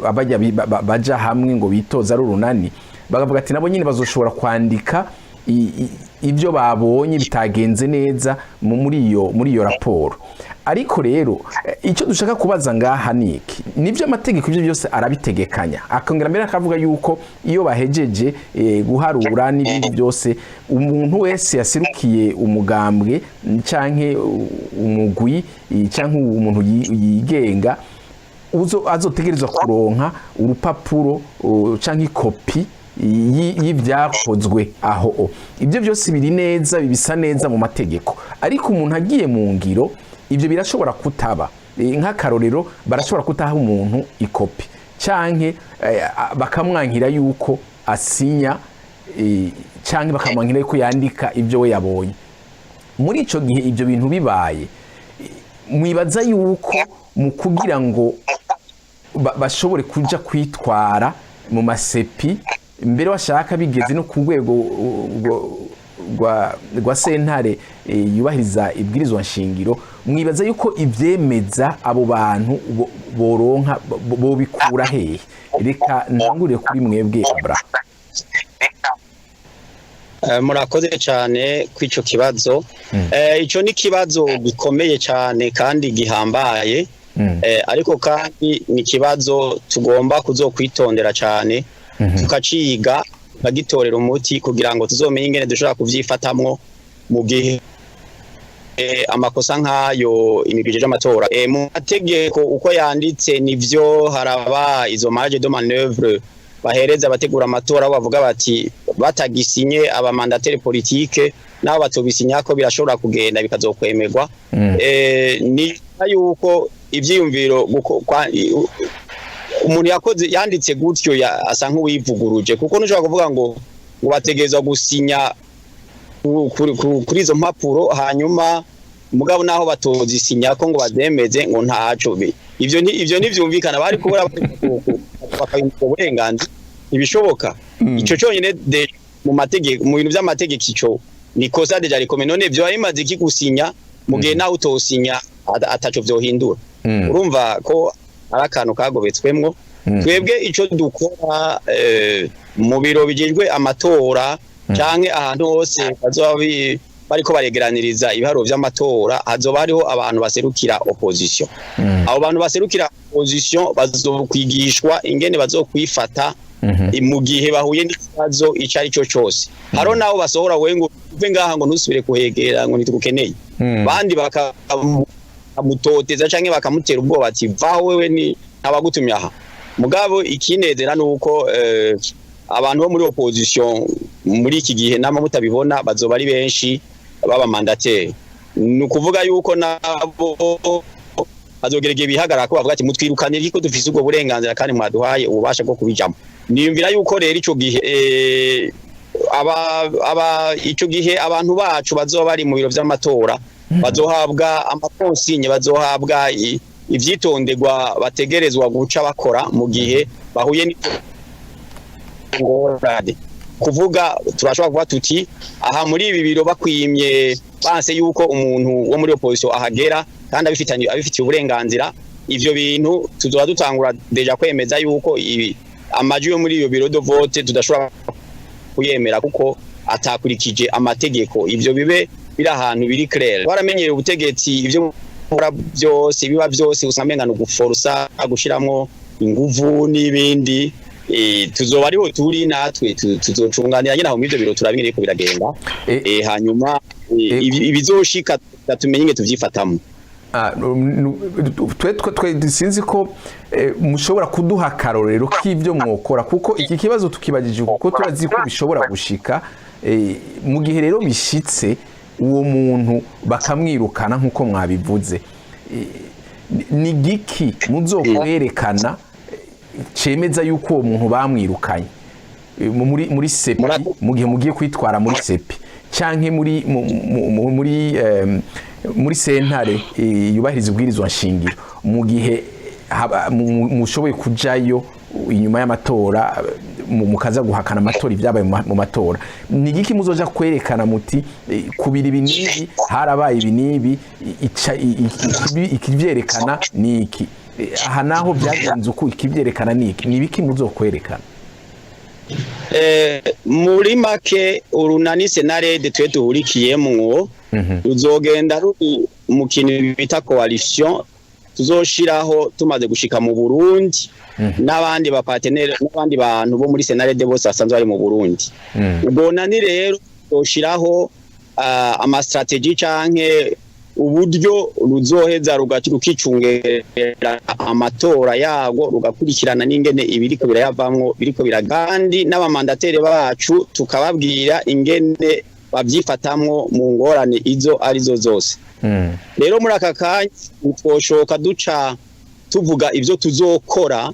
abajya baja hamwe ngo bitoza ari urunani, bakavuga ati nabo nyine bazoshobora kwandika ibyo babonye bitagenze neza muri iyo raporo. Ariko rero icyo dushaka kubaza ngaha ni iki: nibyo, amategeko ibyo byose arabitegekanya, akongera mbere akavuga yuko iyo bahejeje guharura n'ibindi byose, umuntu wese yaserukiye umugambwe canke umugwi canke umuntu yigenga azotegerezwa kuronka urupapuro canke ikopi y'ivyakozwe aho. Ibyo byose biri neza, bisa neza mu mategeko, ariko umuntu agiye mu ngiro ibyo birashobora kutaba. Nk'akarorero, barashobora kutaha umuntu ikopi canke bakamwankira yuko asinya canke bakamwankira yuko yandika ibyo we yabonye. Muri ico gihe ibyo bintu bibaye, mwibaza yuko mu kugira ngo bashobore kuja kwitwara mu ma CEPI, mbere washaka bigeze no ku rwego rwa sentare yubahiriza ibwirizwa nshingiro, mwibaza yuko ivyemeza abo bantu boronka bobikura hehe? Reka ntangurire kuri mwebwe, Abra. Murakoze cyane kw'ico kibazo. Ico ni kibazo gikomeye cyane kandi gihambaye. Ariko kandi ni ikibazo tugomba kuzokwitondera cyane, tukaciga, tukagitorera umuti kugira ngo tuzomenye ingene dushobora kuvyifatamwo mu gihe amakosa nk'ayo imigwi y'amatora. Mu mategeko uko yanditse, nivyo, haraba izo marge de manœuvre bahereza abategura amatora, aho bavuga bati batagisinye abamandataires politiques, nabo batobisinya ko birashobora kugenda bikazokwemerwa. Ni yuko ivyiyumviro umuntu yakoze yanditse gutyo asa nk'uwivuguruje, kuko ntushobora kuvuga ngo bategerezwa gusinya kuri izo mpapuro, hanyuma mugabo naho batozisinya ko ngo bazemeze ngo ntaco ivyo ntivyumvikana. Bari kubura bakabimpa uburenganzira, ntibishoboka. Ico cyonyine mu mategeko, mu bintu vy'amategeko, ico ni kosa déjà rikomeye. None vyo bimaze iki gusinya mu gihe nawe utosinya ataco vyohindura? Urumva ko ari akantu kagobetswemwo. Twebwe ico dukora mu biro bijejwe amatora canke ahantu hose bazoba bariko baregeraniriza ibiharuro vy'amatora, hazoba hariho abantu baserukira opposition. Abo bantu baserukira opposition bazokwigishwa ingene bazokwifata mu gihe bahuye n'ikibazo ico ari cyo cose. Haro nabo basohora we ngo uve ngaha, ngo ntusubire kuhegera, ngo ntitugukeneye. Bandi bakamutoteza canke bakamutera ubwoba ati vaho wewe, ni ntabagutumye aha. Mugabo ikinezera nuko abantu bo muri opposition muri iki gihe, nama mutabibona, bazoba ari benshi baba mandataires. Ni ukuvuga yuko nabo bazogera igihe bihagarara ko bavuga ati mutwirukanira ko dufise ubwo burenganzira kandi mwaduhaye ububasha bwo kubijamo. Niyumvira yuko rero ico gihe aba ico gihe abantu bacu bazoba bari mu biro vy'amatora bazohabwa ama consignes, bazohabwa ivyitonderwa bategerezwa guca bakora mu gihe bahuye n'ingorane. Kuvuga turashobora kuvuga tuti aha muri ibi biro bakwimye, banse yuko umuntu wo muri opposition ahagera kandi abifitanye, abifitiye uburenganzira, ivyo bintu tuzoba dutangura déjà kwemeza yuko ibi amajwi yo muri iyo bureau de vote tudashobora kuyemera kuko atakurikije amategeko. Ivyo bibe biri ahantu biri clair. Waramenyereye ubutegetsi, ivyo bukora byose, biba byose usanga umenga ni uguforusa, gushiramwo inguvu n'ibindi. Tuzoba ariho turi natwe tuzocunganira nyine aho muri ivyo biro, turabe ingene biriko biragenda. Hanyuma ibizoshika tumenye ingene tuvyifatamwo. Twe sinzi ko mushobora kuduha akarorero k'ibyo mwokora, kuko iki kibazo tukibagije kuko turazi ko bishobora gushika. Mu gihe rero bishitse, uwo muntu bakamwirukana nk'uko mwabivuze, ni giki muzokwerekana cemeza yuko uwo muntu bamwirukanye muri CEPI, mu gihe mugiye kwitwara muri CEPI canke muri sentare yubahiriza ubwirizwa nshingiro, mu gihe mushoboye kujayo inyuma y'amatora, mukaza guhakana amatora, ibyabaye mu matora, ni igiki muzoja kwerekana muti kubira ibi n'ibi, harabaye ibi n'ibi, ikivyerekana ni iki? Aha naho byagenze uku, ikivyerekana ni iki? Ni ibiki muzokwerekana? Muri make, urunani Senarede twe duhurikiyemwo ruzogenda ruri mu kintu bita coalition tuzoshiraho tumaze gushika mu Burundi, n'abandi ba partenaires n'abandi bantu bo muri Senarede bose basanzwe bari mu Burundi. Ubwo runani rero tuzoshiraho ama stratégies canke uburyo ruzoheza rukicungera amatora yago, rugakurikirana n'ingene ibiriko birayavamwo biriko biragandi, n'aba mandataires bacu tukababwira ingene babyifatamwo mu ngorane izo arizo zose. Rero muri aka kanya twoshoka duca tuvuga ivyo tuzokora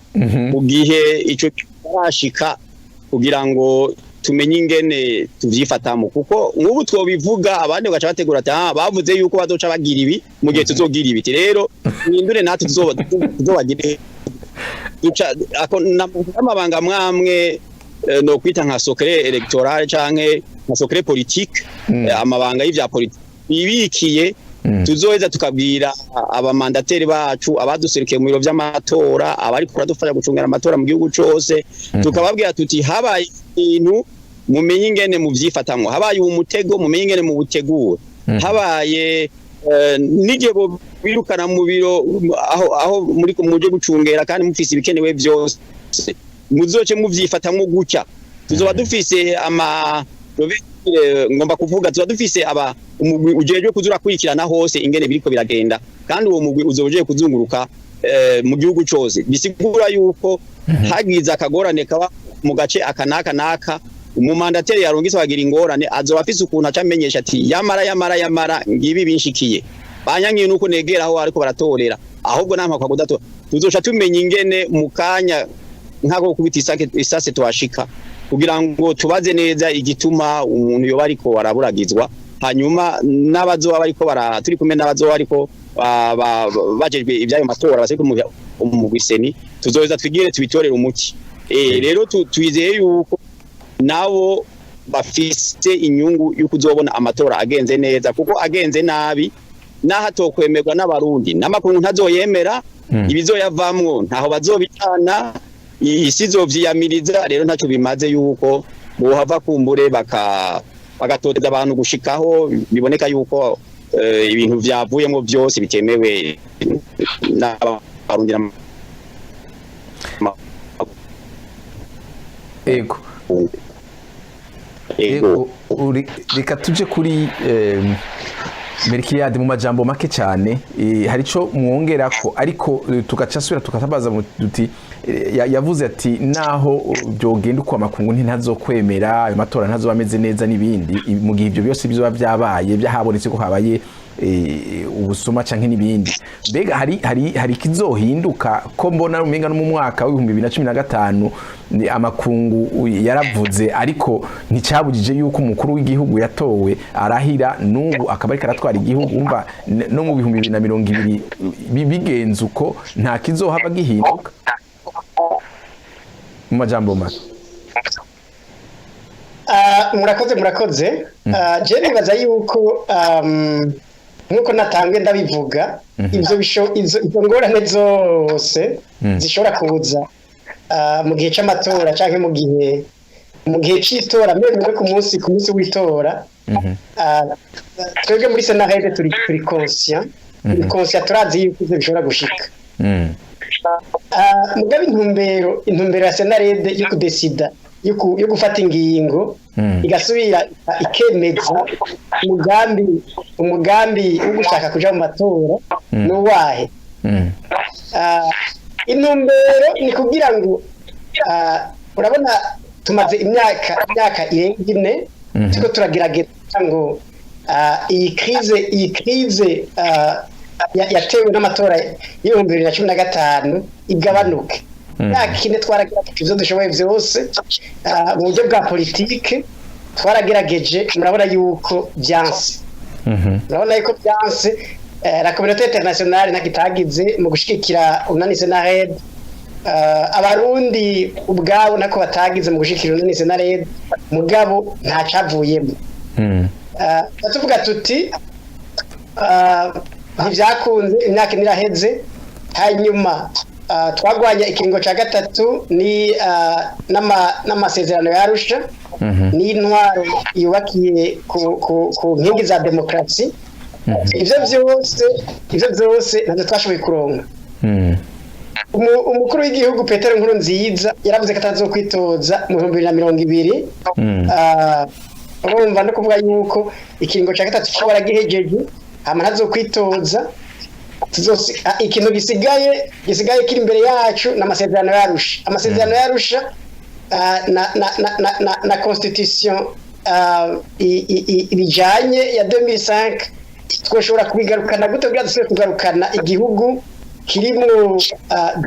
mu gihe ico kitarashika, kugira ngo tumenye ingene tuvyifatamo, kuko nk'ubu twobivuga, abandi bagaca bategura ati: "Ah, bavuze yuko bazoca bagira ibi mu gihe tuzogira ibi." Rero mwindure natwe tuzobagire duca ako n'amabanga mwamwe, no kwita nka secret électoral canke nka secret politique, amabanga y'ivya politique bibikiye. Tuzoheza tukabwira aba mandataires bacu, abaduserukiye mu biro vy'amatora, abari kuradufasha gucungera amatora mu gihugu cose, tukababwira tuti: "Habaye ibintu, mumenye ingene muvyifatamwo. Habaye uwo mutego, mumenye ingene muwutegura. Habaye n'igihe birukana mu biro aho muri muje gucungera kandi mufise ibikenewe vyose, muzoce muvyifatamwo gutya." Tuzoba dufise ama ngomba kuvuga, tuba dufise aba umugwi ujejwe kuzura kurikirana hose ingene biriko biragenda, kandi uwo mugwi uzoje kuzunguruka mu gihugu cose. Bisigura yuko hagize akagorane kaba mu gace aka naka naka, umu mandataire yarungitse bagira ingorane, azoba afise ukuntu aca amenyesha ati: "Yamara, yamara, yamara, ngibi binshikiye, banyankiye nuko negera aho ariko baratorera, ahubwo nampa kwa kudatora." Tuzoca tumenya ingene mu kanya nk'ako kubita isase tuhashika, kugira ngo tubaze neza igituma umuntu yoba ariko araburagizwa. Hanyuma n'abazoba bariko bara turi kumwe n'abazoba ariko bajejwe ibyayo matora, baseko mu gwiseni, tuzoheza twigire tubitorere umuti. Rero twizeye yuko nabo bafise inyungu y'uko uzobona amatora agenze neza, kuko agenze nabi, naho atokwemerwa n'Abarundi n'amakungu ntazoyemera, ibizoyavamwo ntaho bazobijana, isi izovyiyamiriza. Rero ntacyo bimaze yuko bohava kumbure bagatoteza abantu gushikaho biboneka yuko ibintu vyavuyemwo vyose bitemewe n'Abarundi. Ego. Ego. Ego, reka tuje kuri Melkiyade mu majambo make cyane. Hari ico mwongerako, ariko tugaca subira tukatabaza duti yavuze ati naho byogenda uko, amakungu ntazokwemera ayo matora, ntazoba ameze neza n'ibindi. Mu gihe ibyo byose bizoba byabaye, byahabonetse ko habaye ubusuma canke n'ibindi, mbega hari kizohinduka? Ko mbona umenga no mu mwaka w'2015 ni amakungu yaravuze, ariko nticyabujije yuko umukuru w'igihugu yatowe arahira, n'ubu akaba ariko aratwara igihugu. Umva, no mu 2020 bigenze uko, nta kizohava gihinduka mu majambo make? Murakoze, murakoze. Je nibaza yuko nkuko natanzwe ndabivuga, ivyo izo ngorane zose zishobora kuza mu gihe c'amatora canke mu gihe c'itora, mbere no ku munsi w'itora, twebwe muri Senarede turi conscient, turazi yuko ivyo bishobora gushika. Mugabe intumbero ya Senarede yo kudesida yo gufata ingingo, igasubira ikemeza umugambi wo gushaka kuja mu matora n'uwahe. Intumbero ni kugira ngo, urabona tumaze imyaka irenga 4 turiko turagerageza kugira ngo iyi crise yatewe n'amatora y'2015 igabanuke. Imyaka 4 twaragerageje ivyo dushoboye vyose mu buryo bwa politike, twaragerageje, murabona yuko vyanse. Murabona yuko vyanse. La communauté internationale ntakitagize mu gushigikira unani Senared, Abarundi ubwabo nako batagize mu gushigikira unani Senared, mugabo nta cavuyemo. Tuvuga tuti ntivyakunze, imyaka 4 iraheze. Hanyuma twagwanya ikiringo ca gatatu ni n'amasezerano ya Arusha n'intwaro yubakiye ku nkingi za demokarasi. Ivyo vyose ntabyo twashoboye kuronka. Umukuru w'igihugu Petero Nkurunziza yaravuze ko atazokwitoza mu 2020. Urumva no kuvuga yuko ikiringo ca gatatu gishobora gihejeje, hama ntazokwitoza. Ikintu gisigaye kiri imbere yacu ni amasezerano y'Arusha, amasezerano y'Arusha na constitution bijanye ya 2005. Twoshobora kubigarukana gute kugira dusubire kugarukana igihugu kirimwo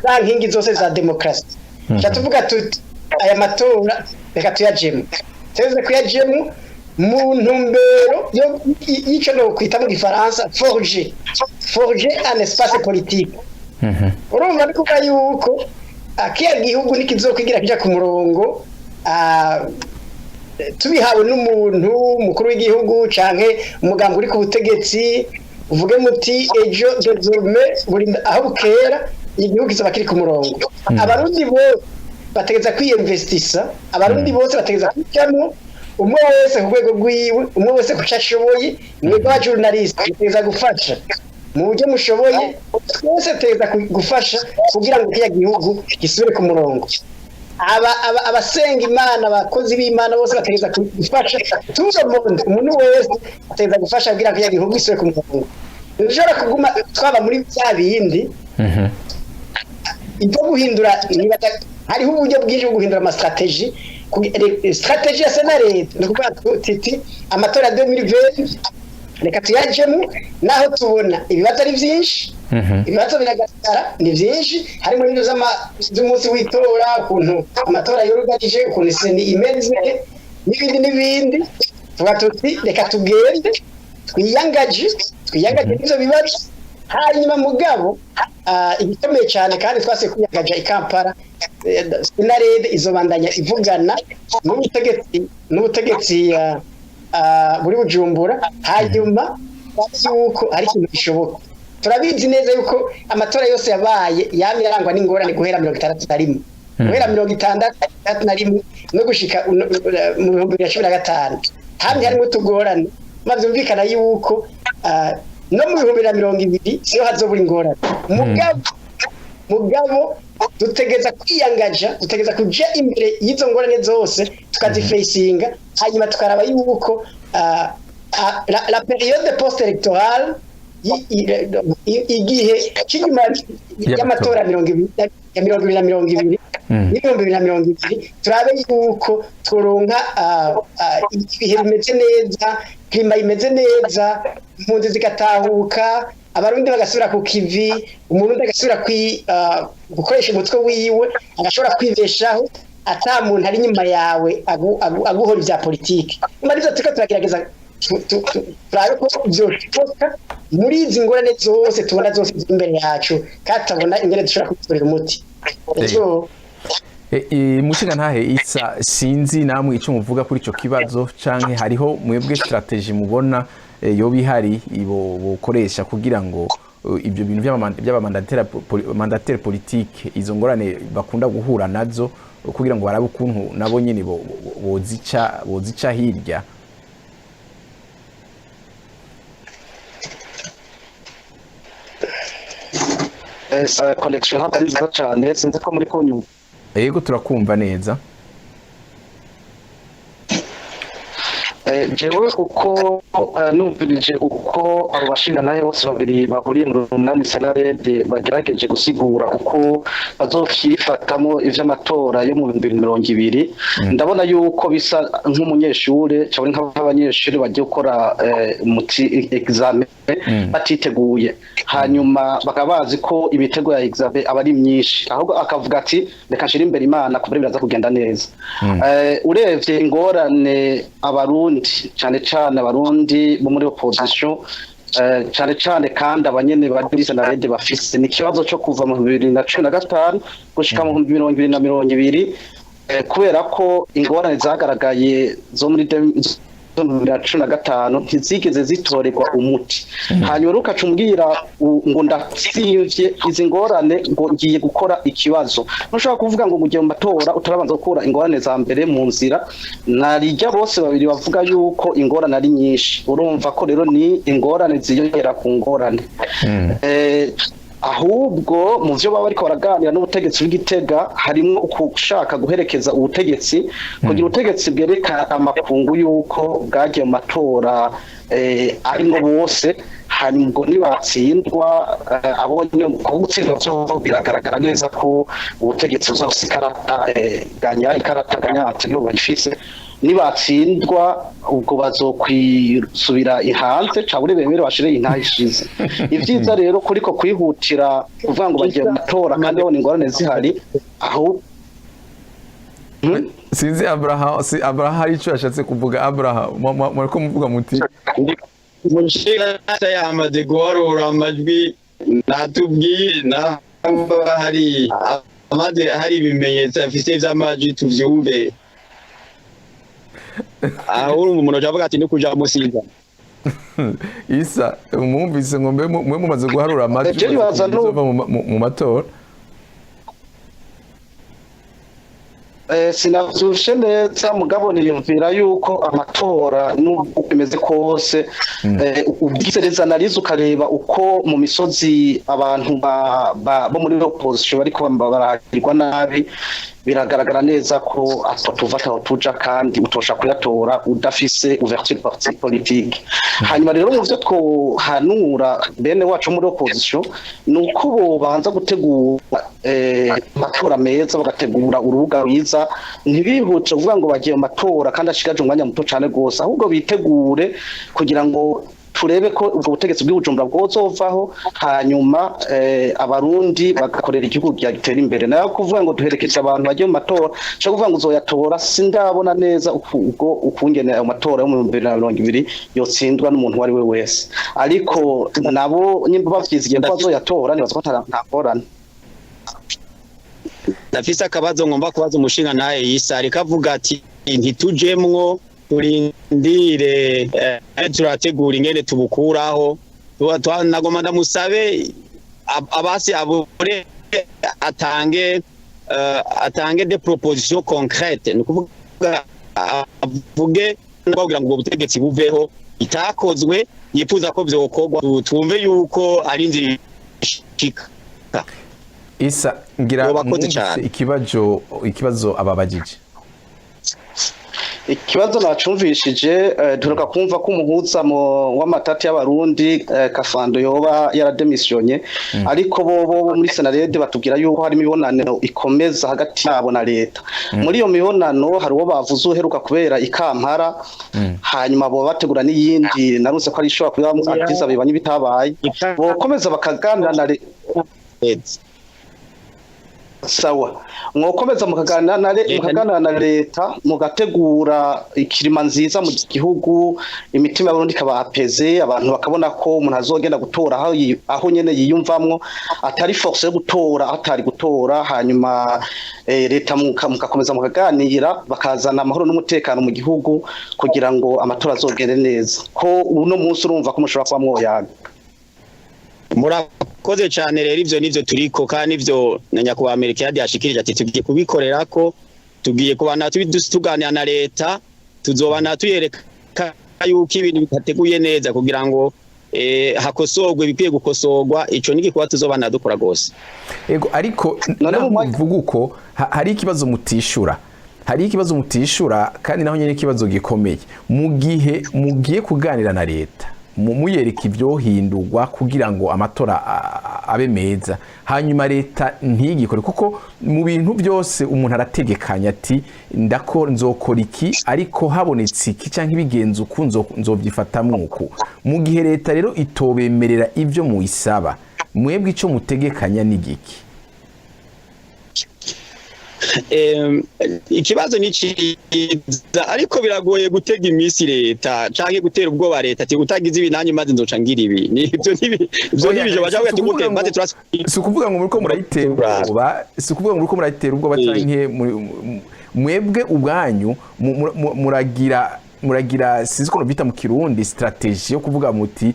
za nkingi zose za demokarasi? Tuca tuvuga tuti aya matora reka tuyajemo, tuze kuyajemo mu ntumbero y'ico no kwita mu gifaransa forger un espace politique. Urumva ni kuvuga yuko kiya gihugu ntikizokwigira kija ku murongo tubihawe n'umuntu mukuru w'igihugu canke umugambi uri ku butegetsi, uvuge muti ejo, désormais, buri aho bukera igihugu kizoba kiri ku murongo. Abarundi bose bategeza kwiyinvestisa, Abarundi bose bategeza kujamwo, umwe wese ku rwego rwiwe, umwe wese ku co ashoboye. Mwebwe aba journaliste mutegeza gufasha mu buryo mushoboye, twese tutegeza gufasha kugira ngo kiriya gihugu gisubire ku murongo. Abasenga Imana, abakozi b'Imana bose bategeza gufasha, tout le monde, umuntu wese ategeza gufasha kugira ngo kiriya gihugu gisubire ku murongo. Ntidushobora kuguma twaba muri bya bindi ibyo guhindura. Hariho uburyo bwinshi bwo guhindura ama stratégies. Stratégie ya Senarede ni ukuvuga tuti amatora ya 2020 reka tuyajemo, naho tubona ibibazo ari byinshi, ibibazo biragaragara ni byinshi, harimo n'ibyo z'umunsi w'itora, ukuntu amatora yoruganije, ukuntu CENI imeze, n'ibindi n'ibindi. Tuvuga tuti reka tugende twiyangaje n'ivyo bibazo. Hanyuma mugabo igikomeye cyane kandi twase kwiyangaja i Kampala, Senarede izobandanya ivugana n'ubutegetsi buri Bujumbura, hanyuma yuko ari ikintu gishoboka. Turabizi neza yuko amatora yose yabaye yamye arangwa n'ingorane guhera 61, guhera 61 no gushika mu 2015 hamwe harimo utugorane. Maze byumvikana yuko no mu 2020 siyo hazobura ingorane. Mugabo dutegeza kwiyangaja, dutegeza kuja imbere y'izo ngorane zose, tukazifacinga, hanyuma tukaraba yuko la période post électorale, igihe cy'inyuma y'amatora 20 ya 2020 n'2020, turabe yuko turonka ibihe bimeze neza, climat imeze neza, impunzi zigatahuka, Abarundi bagasubira ku kivi, Umurundi agasubira gukoresha umutwe wiwe, agashobora kwibeshaho ata muntu ari inyuma yawe aguhora ibya politiki. Nyuma y'ivyo turiko turagerageza turabe ko vyoshoboka muri izi ngorane zose tubona zose ziri imbere yacu, kandi tutabona ingene dushobora kuzitorera umuti. Ego. Mushingantahe Isa, sinzi namwe icyo muvuga kuri ico kibazo, canke hariho mwebwe stratégie mubona yoba ihari ibo bokoresha kugira ngo ibyo bintu by'aba mandataire politique, izo ngorane bakunda guhura nazo, kugira ngo barabe ukuntu nabo nyene bozica hirya? Connection ntabwo ari nziza cyane, sinzi ko muri kunyumva. Yego, turakumva neza. Jewe uko numvirije uko abo bashingantahe bose babiri bahuriye mu runani Senarede bagerageje gusigura uko bazovyifatamwo ivy'amatora yo mu 2020, ndabona yuko bisa nk'umunyeshure cyangwa nk'abanyeshure bagiye gukora muti examen batiteguye, hanyuma bakaba bazi ko imitego ya examen aba ari myinshi, ahubwo akavuga ati: "Reka nshire imbere Imana, kubera biraza kugenda neza." Urebye ingorane Abarundi, cyane cyane Abarundi bo muri opposition, cyane cyane kandi abanyene bari muri Senarede bafise, ni ikibazo cyo kuva mu 2015 gushika mu 2020, kubera ko ingorane zagaragaye zo muri zo mu 2015 ntizigeze zitorerwa umuti. Hanyuma rero ukaca umbwira ngo ndatsivye izi ngorane, ngo ngiye gukora ikibazo. Ntushobora kuvuga ngo ugiye mu matora utarabanza gukura ingorane za mbere mu nzira. Narijya bose babiri bavuga yuko ingorane ari nyinshi, urumva ko rero ni ingorane ziyongera ku ngorane. Ahubwo mu byo baba bariko baraganira n'ubutegetsi bw'Igitega harimo ukushaka guherekeza ubutegetsi, kugira ubutegetsi bwereka amakungu yuko bwagiye mu matora arimwo bose. Hanyuma ubwo nibatsindwa, abonye kuko gutsindwa vyo biragaragara neza ko ubutegetsi buzofise ikarata ganya, ikarata gagnante nibo bayifise. Nibatsindwa ubwo bazokwisubira hanze cabure bemere bashire intahe ishize. Ivyiza rero kuriko kwihutira kuvuga ngo bagiye mu matora kandi babona ingorane zihari aho. Sinzi Abraham, si Abraham hari icyo yashatse kuvuga. Abraham, muriko muvuga muti Umushinga yamaze guharura amajwi, natubwiye namba hari amaze hari ibimenyetso afise vy'amajwi tuvyumve. Aho urumva umuntu avuga ati: "Nukuja musiza." Isa mwumvise ngo mbe mwe mumaze guharura amajwi Je nibaza bizova mu matora? Sinavyushe neza, mugabo niyumvira yuko amatora nubwo bimeze kose, ugize neza analyse ukareba uko mu misozi abantu bo muri opposition bariko baragirwa nabi, biragaragara neza ko ato tuva ataho tuja, kandi utosha kuyatora udafise ouverture parti politique. Hanyuma rero mu vyo twohanura bene wacu muri opposition ni uko bobanza gutegura amatora meza, bagategura urubuga rwiza, ntibihute kuvuga ngo bagiye mu matora kandi ashigaje umwanya muto cane rwose, ahubwo bitegure kugira ngo turebe ko ubwo butegetsi bw'Ibujumbura bwozovaho, hanyuma Abarundi bagakorera igihugu gitera imbere. Nayo kuvuga ngo duherekeje abantu bagiye mu matora, cyo kuvuga ngo uzoyatora, sindabona neza ubwo ukungene ayo matora yo mu 2020 yotsindwa n'umuntu uwo ari we wese. Ariko nabo nyimba bavyizigiye ko bazoyatora, nibaza ko nta ngorane. Ndafise akabazo ngomba kubaza umushinga naye Yisa. Ariko avuga ati: "Ntitujemwo, turindire, turategura ingene tubukuraho." Nagomba ndamusabe abasi abure atange des propositions concrètes, ni ukuvuga avuge kugira ngo ubwo butegetsi buveho itakozwe yifuza ko vyokorwa, twumve yuko ari inzira ishika. Isa, ngira Yobakoze mwumvise cane. ikibazo ababajije. Ikibazo nacumvishije. Duheruka kumva ko umuhuza mu w'amatati y'Abarundi, Kafando, yoba yarademisiyonye, ariko bo muri Senarede batubwira yuko harimo imibonano ikomeza hagati yabo na leta. Muri iyo mibonano hari uwo bavuze uheruka kubera i Kampala, hanyuma bo bategura n'iyindi narunse ko ari ishobora kuba Addis Abeba n'ibitabaye, bokomeza bakaganira na Sawa, mwokomeza mukaganira na leta, mugategura ikirima nziza mu gihugu, imitima y'Abarundi ikaba apaisée, abantu bakabona ko umuntu azogenda gutora aho nyene yiyumvamwo, atari force yo gutora atari gutora. Hanyuma leta mugakomeza mukaganira, bakazana amahoro n'umutekano mu gihugu kugira ngo amatora azogende neza, ko uno munsi urumva ko mushobora kuba mwoyaga. Murakoze cyane. Rero ivyo nivyo turiko, kandi ivyo na nyakubahwa Amerika yashikirije ati tugiye kubikorera ko tugiye kubana tuganira na leta, tuzobana tuyereka yuko ibintu bitateguye neza kugira ngo hakosorwe ibikwiye gukosorwa. Ico ni igikorwa tuzobana dukora gose. Ego, ariko None naho mu mwanya muvuga uko, hari ikibazo mutishura. Hari ikibazo mutishura, kandi naho nyene ikibazo gikomeye. Mu gihe mugiye kuganira na leta, muyereka ibyohindurwa kugira ngo amatora abe meza, hanyuma leta ntigikore, kuko mu bintu byose umuntu arategekanya ati ndako nzokora iki, ariko habonetse iki canke ibigenza uku, nzovyifatamwo uku. Mu gihe leta rero itobemerera ibyo muyisaba, mwebwe ico mutegekanya ni giki? Ikibazo ni ciza, ariko biragoye gutega iminsi leta canke gutera ubwoba leta ati utagize ibi nanjye maze nzoca ngira ibi. Nibyo ivyo ntibije baja Si ati ukuvuga gute maze si ukuvuga ngo muriko murayitera ubwoba, si ukuvuga ngo muriko murayitera ubwoba, canke mwebwe ubwanyu muragira, sinzi ukuntu bita mu Kirundi, stratégie yo kuvuga muti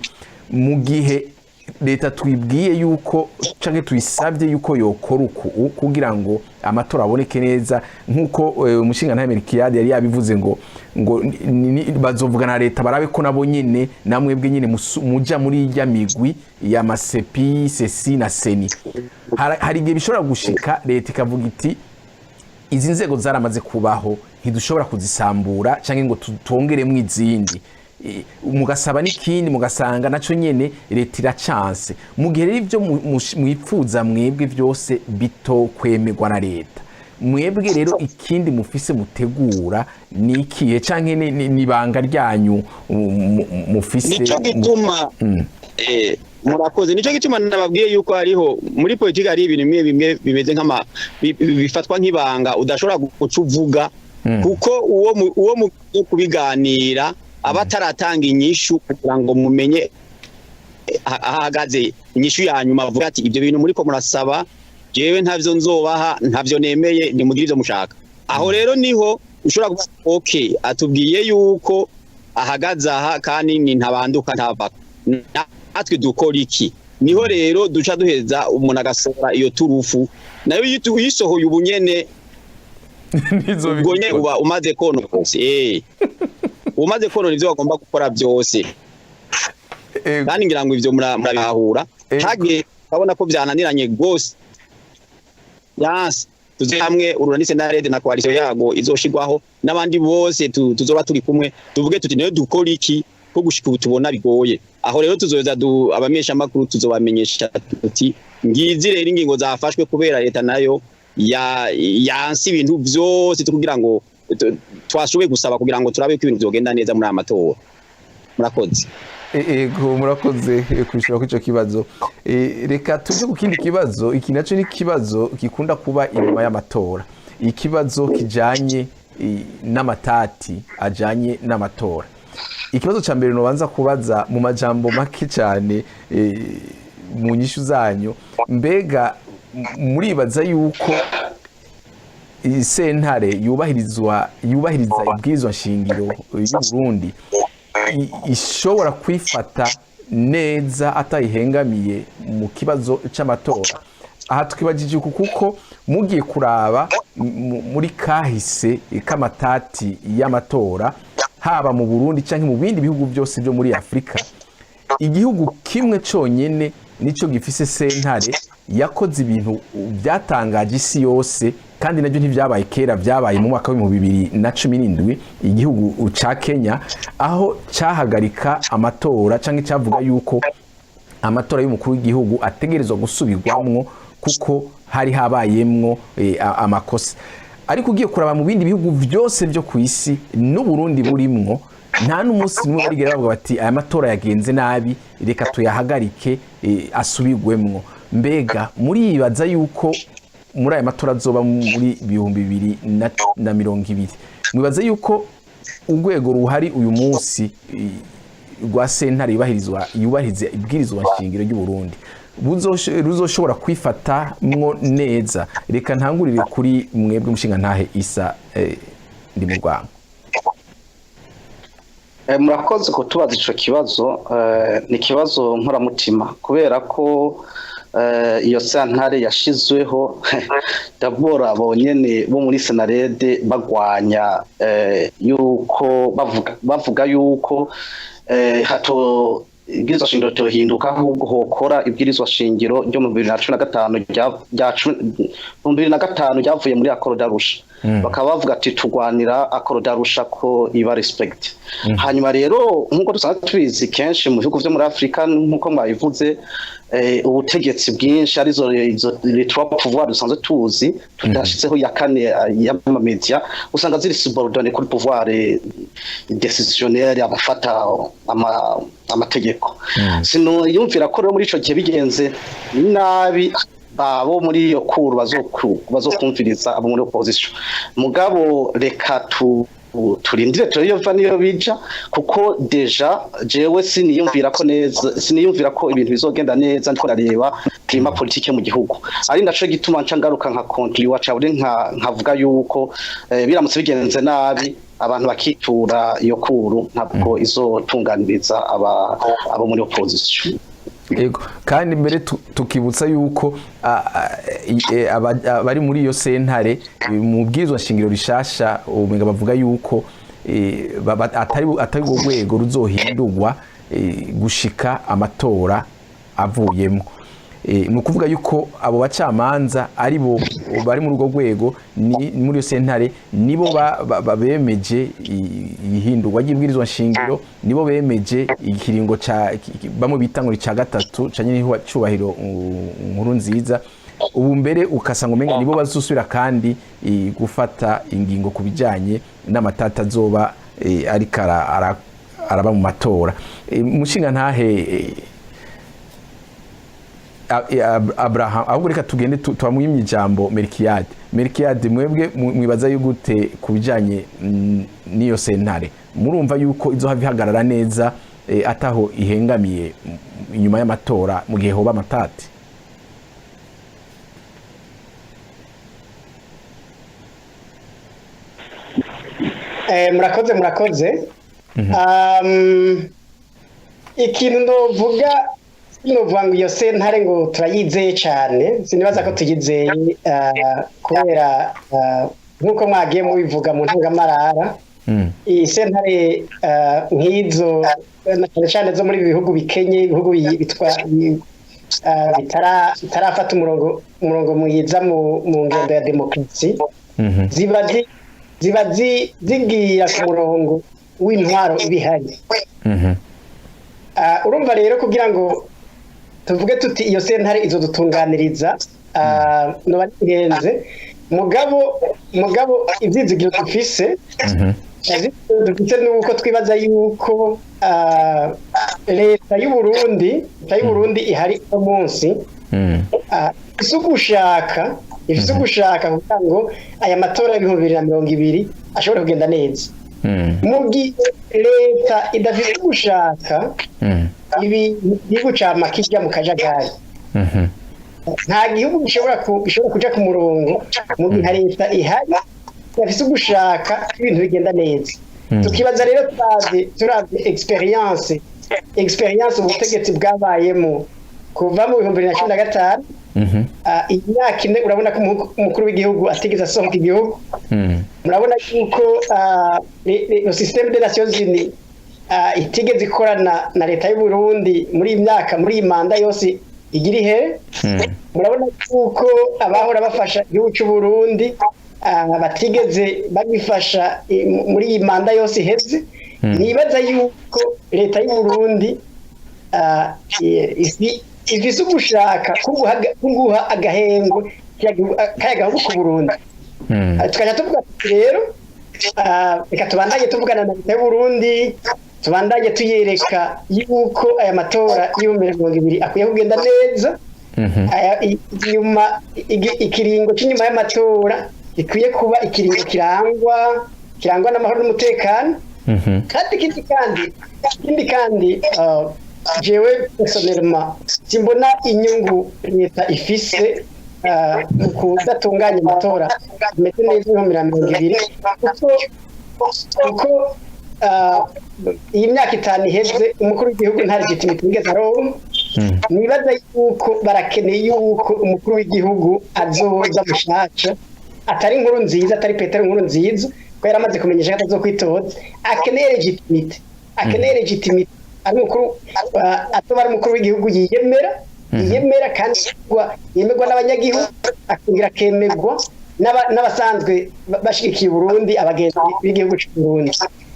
mu gihe leta twibwiye yuko canke tuyisabye yuko yokora uku kugira ngo amatora aboneke neza, nk'uko umushingantahe Melkiyade yari yabivuze ngo bazovugana na leta barabe ko nabo nyene namwebwe nyene muja muri irya migwi ya ma CEPI, CECI na CENI. Hari igihe bishobora gushika leta ikavuga iti izi nzego zaramaze kubaho, ntidushobora kuzisambura cyangwa ngo tutongeremo izindi. Mugasaba n'ikindi, mugasanga naco nyene leta iracanse. Mu gihe rero ibyo mwipfuza mwebwe byose bitokwemerwa na leta, mwebwe rero ikindi mufise mutegura ni ikihe, canke ni ibanga ryanyu mufise? Nico gituma murakoze, nico gituma nababwiye yuko hariho muri politiki hari ibintu bimwe bimwe bimeze nk'ama bifatwa nk'ibanga udashobora guca uvuga, kuko uwo mugiye kubiganira aba ataratanga inyishu kugira ngo mumenye ahagaze. Inyishu ya nyuma avuga ati ibyo bintu muriko murasaba jewe ntavyo nzobaha, ntavyo nemeye, nimugire ivyo mushaka. Aho rero niho ushobora kuvuga okay, atubwiye yuko ahagaze aha kandi ni ntabanduka ntavako, natwe dukora iki? Niho rero duca duheza umuntu agasohora iyo turufu, nayo uyisohoye ubunyene ubwo nyene uba umaze konona, umaze konona ivyo bagomba gukora byose. Kandi ngira ngo ivyo murabihahura. Hage urabona ko byananiranye gose, yanse tuze hamwe urunani CNARED na coalition yago izoshigwaho n'abandi bose, tuzoba turi kumwe, tuvuge tuti niyo dukora iki ko gushika ubu tubona bigoye. Aho rero tuzoza abamenyesha makuru tuzobamenyesha tuti ngizi rero ingingo zafashwe kubera leta nayo ya yanse ibintu byose kugira ngo twashoboye gusaba kugira ngo turabe ko ibintu byogenda neza muri aya matora. Murakoze. Ego, murakoze kwishura kuri ico kibazo. Reka tuje ku kindi kibazo. Iki naco ni ikibazo gikunda kuba inyuma y'amatora, ikibazo kijanye n'amatati ajanye n'amatora. Ikibazo ca mbere nobanza kubaza mu majambo make cyane, mu nyishu zanyu, mbega muribaza yuko sentare yubahiriza ibwirizwa nshingiro y'u Burundi ishobora kwifata neza atayihengamiye mu kibazo c'amatora? Aha twibajije uku kuko mugiye kuraba muri kahise k'amatati y'amatora, haba mu Burundi canke mu bindi bihugu byose byo muri Afurika, igihugu kimwe conyene nico gifise sentare yakoze ibintu byatangaje isi yose, kandi nabyo ntivyabaye kera, vyabaye mu mwaka w'2017, igihugu ca Kenya, aho cahagarika amatora canke cavuga yuko amatora y'umukuru w'igihugu ategerezwa gusubirwamwo kuko hari habayemwo amakosa. Ariko ugiye kuraba mu bindi bihugu byose byo ku isi n'Uburundi burimwo, nta n'umunsi n'umwe barigera bavuga bati aya matora yagenze nabi, reka tuyahagarike, asubirwemwo. Mbega muribaza yuko muri aya matora azoba muri 2020, mwibaza yuko urwego ruhari uyu munsi rwa sentare yubahiriza ibwirizwa nshingiro ry'u Burundi ruzoshobora kwifata mwo neza? Reka ntangurire kuri mwebwe, mushingantahe Isa ndi mu Rwanda. Murakoze kutubaza ico kibazo. Ni ikibazo nkoramutima kubera ko iyo sentare yashizweho d'abord abonyene bo muri CNARED bagwanya yuko bavuga yuko hato ibwirizwa shingiro tohinduka, ahubwo hokora ibwirizwa shingiro ryo mu 2015 rya 2005 ryavuye muri accord d'Arusha. Bakaba bavuga ati turwanira accord d'Arusha ko iba respecté. Hanyuma rero, nk'uko dusanzwe tubizi kenshi mu bihugu vyo muri Afrika, nk'uko mwabivuze, ubutegetsi bwinshi, arizo izo les trois pouvoirs dusanzwe tuzi, tudashitseho ya kane y'amamedia, usanga ziri subordonné kuri pouvoir décisionnaire, abafata amategeko. Sino yumvira ko rero muri ico gihe bigenze nabi, abo muri iyo cour bazokumviriza abo muri opposition. Mugabo reka turindire turabe iyo va niyo bija, kuko déjà jewe siniyumvira ko neza, siniyumvira ko ibintu bizogenda neza. Ndiko ndareba climat politique mu gihugu, ari naco gituma nca ngaruka nka conclure cabure nka nkavuga yuko biramutse bigenze nabi, abantu bakitura iyo cour, ntabwo izotunganiriza abo muri opposition. Ego, kandi mbere tukibutsa yuko abari muri iyo sentare, mu bwirizwa shingiro rishasha umenga bavuga yuko atari urwo rwego ruzohindurwa gushika amatora avuyemo. Ni ukuvuga yuko abo bacamanza ari bo bari muri urwo rwego, ni muri iyo sentare, nibo bemeje ihindurwa ry'ibwirizwa nshingiro, nibo bemeje ikiringo ca bamwe bita ngo ni ca gatatu ca nyene cubahiro nkuru nziza. Ubu mbere ukasanga umenga nibo bazosubira kandi gufata ingingo ku bijanye n'amatata azoba ariko araba mu matora. Mushinga ntahe Abraham, ahubwo reka tugende tubamwimye ijambo Melkiyade. Melkiyade, mwebwe mwibaza gute ku bijanye n'iyo sentare? Murumva yuko izohava ihagarara neza ataho ihengamiye inyuma y'amatora mu gihe hoba amatati? Murakoze, murakoze. Ikintu novuga, novuga ngo iyo sentare ngo turayizeye cyane, sinibaza ko tuyizeye, kubera nk'uko mwagiye mubivuga mu ntangamarara, iyi sentare nk'izo, na cyane cyane zo muri ibi bihugu bikenye, ibihugu bitarafata umurongo mwiza mu ngendo ya demokarasi, ziba zigira ku murongo w'intwaro ibihari. Urumva rero, kugira ngo tuvuge tuti iyo sentare izodutunganiriza, noba nihenze. Mugabo ivyizigiro dufise ni uko twibaza yuko leta y'u Burundi ihari uno munsi ifise ugushaka kugira ngo aya matora y'2020 ashobore kugenda neza. Mu gihe leta idafise ugushaka, ibi igihugu cama kijya mu kajagari. Nta gihugu gishobora kuja ku murongo mu gihe leta ihari idafise ugushaka ko ibintu bigenda neza. Tukibaza rero, turavye expérience ubutegetsi bwabayemo kuva mu 2015, iyi myaka 4, urabona ko umukuru w'igihugu atigeze asohoka igihugu. Murabona yuko le système des Nations Unies itigeze ikorana na leta y'u Burundi muri iyi myaka, muri iyi manda yose igira ihere. Murabona yuko abahora bafasha igihugu cy'u Burundi batigeze bagifasha muri iyi manda yose iheze. Nibaza yuko leta y'u Burundi ifise ugushaka kuguha agahengwe kaya gahugu ku Burundi. Tukaja tuvuga tuti rero, reka tubandanye tuvugana na leta y'u Burundi, tubandanye tuyereka yuko aya matora y'2020 akwiye kugenda neza. Inyuma ikiringo cy'inyuma y'amatora gikwiye kuba ikiringo kirangwa n'amahoro n'umutekano. Kandi ikindi kandi, jewe personnellement simbona inyungu leta ifise mu kudatunganya amatora ameze neza 2020, kuko iyi myaka 5 iheze umukuru w'igihugu nta légitimité yigeze aronka. Nibaza yuko barakeneye yuko umukuru w'igihugu azoza mushasha, atari inkuru nziza, atari Petero nkuru nziza, ko yari amaze kumenyesha ko atazokwitoza. Akeneye légitimité ari umukuru, atoba ari umukuru w'igihugu yiyemera kandi yemerwa n'abanyagihugu, akongera akemerwa. n'abasanzwe bashigikiye Burundi, abagenzi b'igihugu cy'u Burundi.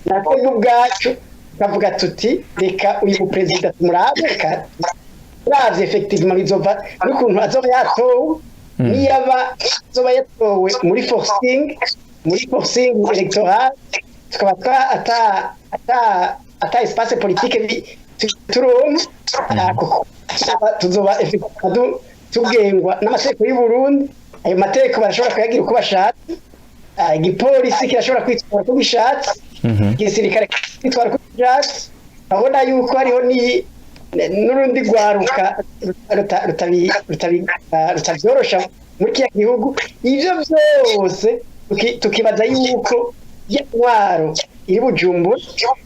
Natwe ubwacu tukavuga tuti: "Reka uyu perezida tumurabe, reka turavye effectivement bizova n'ukuntu azoba yatowe." Niyaba azoba yatowe muri forcing électoral, tukaba twa ata espace politique turonka, kuko tuzoba effectivement tugengwa n'amategeko y'u Burundi. Ayo mategeko barashobora kuyagira uko bashatse. Igipolisi kirashobora kwitwara uko gishatse, igisirikare kwitwara uko gishatse. Urabona yuko hariho n'urundi rwaruka rutabyorosha muri kiriya gihugu. Ivyo vyose tukibaza yuko ya ntwaro iri Bujumbura,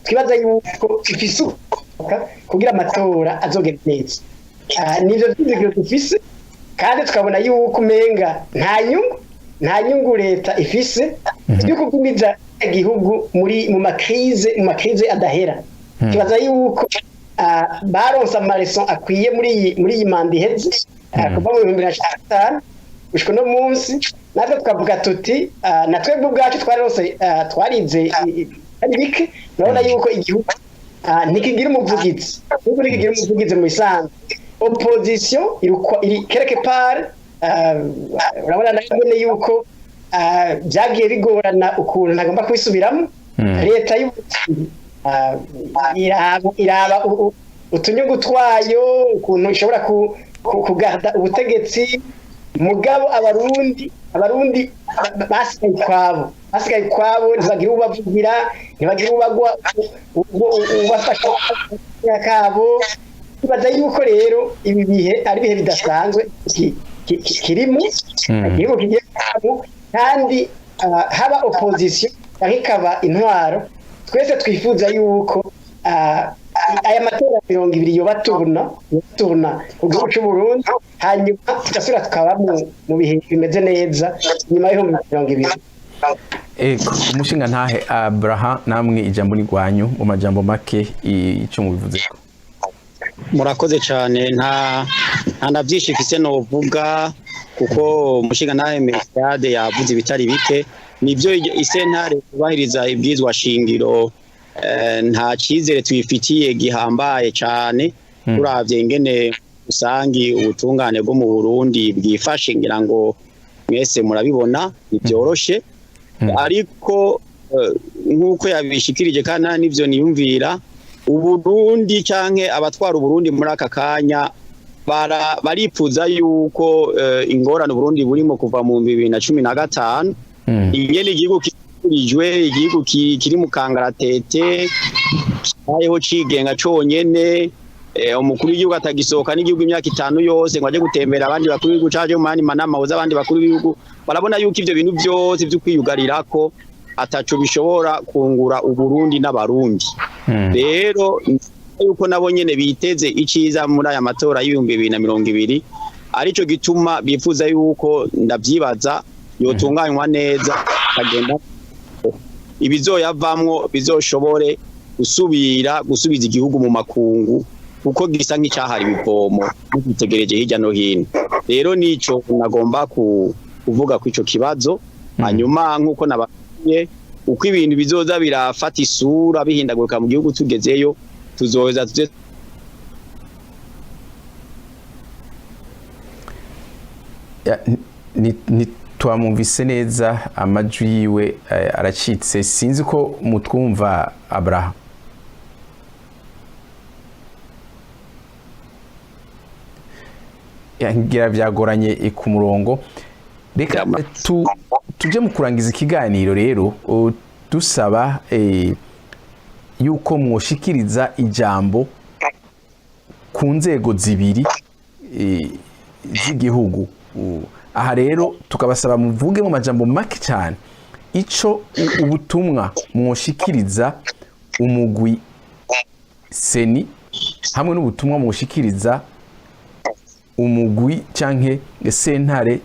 twibaza yuko ifise ugushaka kugira amatora azogenda neza. Nivyo vyizigiro dufise, kandi tukabona yuko umenga nta nyungu leta ifise yo kugumiza igihugu muri mu ma crises adahera. Tubaza yuko baronse ama leçons akwiye muri iyi manda iheze, kuva mu 2015 gushika uno munsi. Natwe tukavuga tuti na twebwe ubwacu twararonse, twarize ari bike. Urabona yuko igihugu ntikigira umuvugizi, igihugu ntikigira umuvugizi. Mu bisanzwe opposition iri quelque part. Urabona nayo nyene yuko byagiye bigorana ukuntu ntagomba kubisubiramo. Leta y'Uburundi iraba utunyungu twayo, ukuntu ishobora kugarda ubutegetsi, mugabo abarundi basigaye ukwabo, ntibagira ubavugira, ntibagira ubagwa ubafasha kabo. Tubaza yuko rero ibi bihe ari ibihe bidasanzwe kirimo igihugu kigiye kubamo, kandi haba opposition cyangwa ikaba intwaro, twese twifuza yuko aya matora 20 yoba tubona ku gihugu cy'u Burundi, hanyuma tugasubira tukaba mu bihe bimeze neza nyuma y'2020. Ego, umushinga ntahe Abraha, namwe ijambo ni rwanyu, mu majambo make ico mubivuzeko. Murakoze cyane. Nta na byinshi mfise novuga, kuko umushinga ntahe Mesade yavuze ibitari bike. Nibyo, isentare kubahiriza ibwizwa shingiro nta cyizere tuyifitiye gihambaye cyane, turavye ingene usangi ubutungane bwo mu Burundi bwifashe. Ngira ngo mwese murabibona, ntibyoroshe. Ariko nk'uko yabishikirije, kandi nta n'ivyo niyumvira, Uburundi canke abatwara Uburundi muri aka kanya baripfuza yuko ingorane Uburundi burimo kuva mu 2015, ingene igihugu kikurijwe, igihugu kiri mu kangaratete, kibayeho cigenga conyene, umukuru w'igihugu atagisohoka n'igihugu imyaka 5 yose ngo aje gutembera abandi bakuru b'igihugu canke mu yandi manama ahuza abandi bakuru b'ibihugu. Barabona yuko ivyo bintu vyose vyo kwiyugarirako ataco bishobora kungura Uburundi n'Abarundi. Rero yuko nabo nyene biteze iciza muri aya matora y'2020, arico gituma bifuza yuko, ndavyibaza, yotunganywa neza, akagenda, ibizoyavamwo bizoshobore gusubira gusubiza igihugu mu makungu, kuko gisa nk'icyahari ibivomo mugitegereje hirya no hino. Rero nico nagomba kuvuga ku ico kibazo. Hanyuma nk'uko nababwiye, uko ibintu bizoza birafata isura bihindagurika mu gihugu tugezeyo, tuzoza tuze. Ya, ni twamwumvise neza, amajwi yiwe aracitse. Sinzi ko mutwumva, Abraha. Ya, ngira byagoranye ku murongo. Reka tuje mu kurangiza ikiganiro rero, dusaba yuko mwoshikiriza ijambo ku nzego zibiri z'igihugu. Aha rero tukabasaba muvuge mu majambo make cyane ico ubutumwa mwoshikiriza umugwi CENI, hamwe n'ubutumwa mwoshikiriza umugwi canke sentare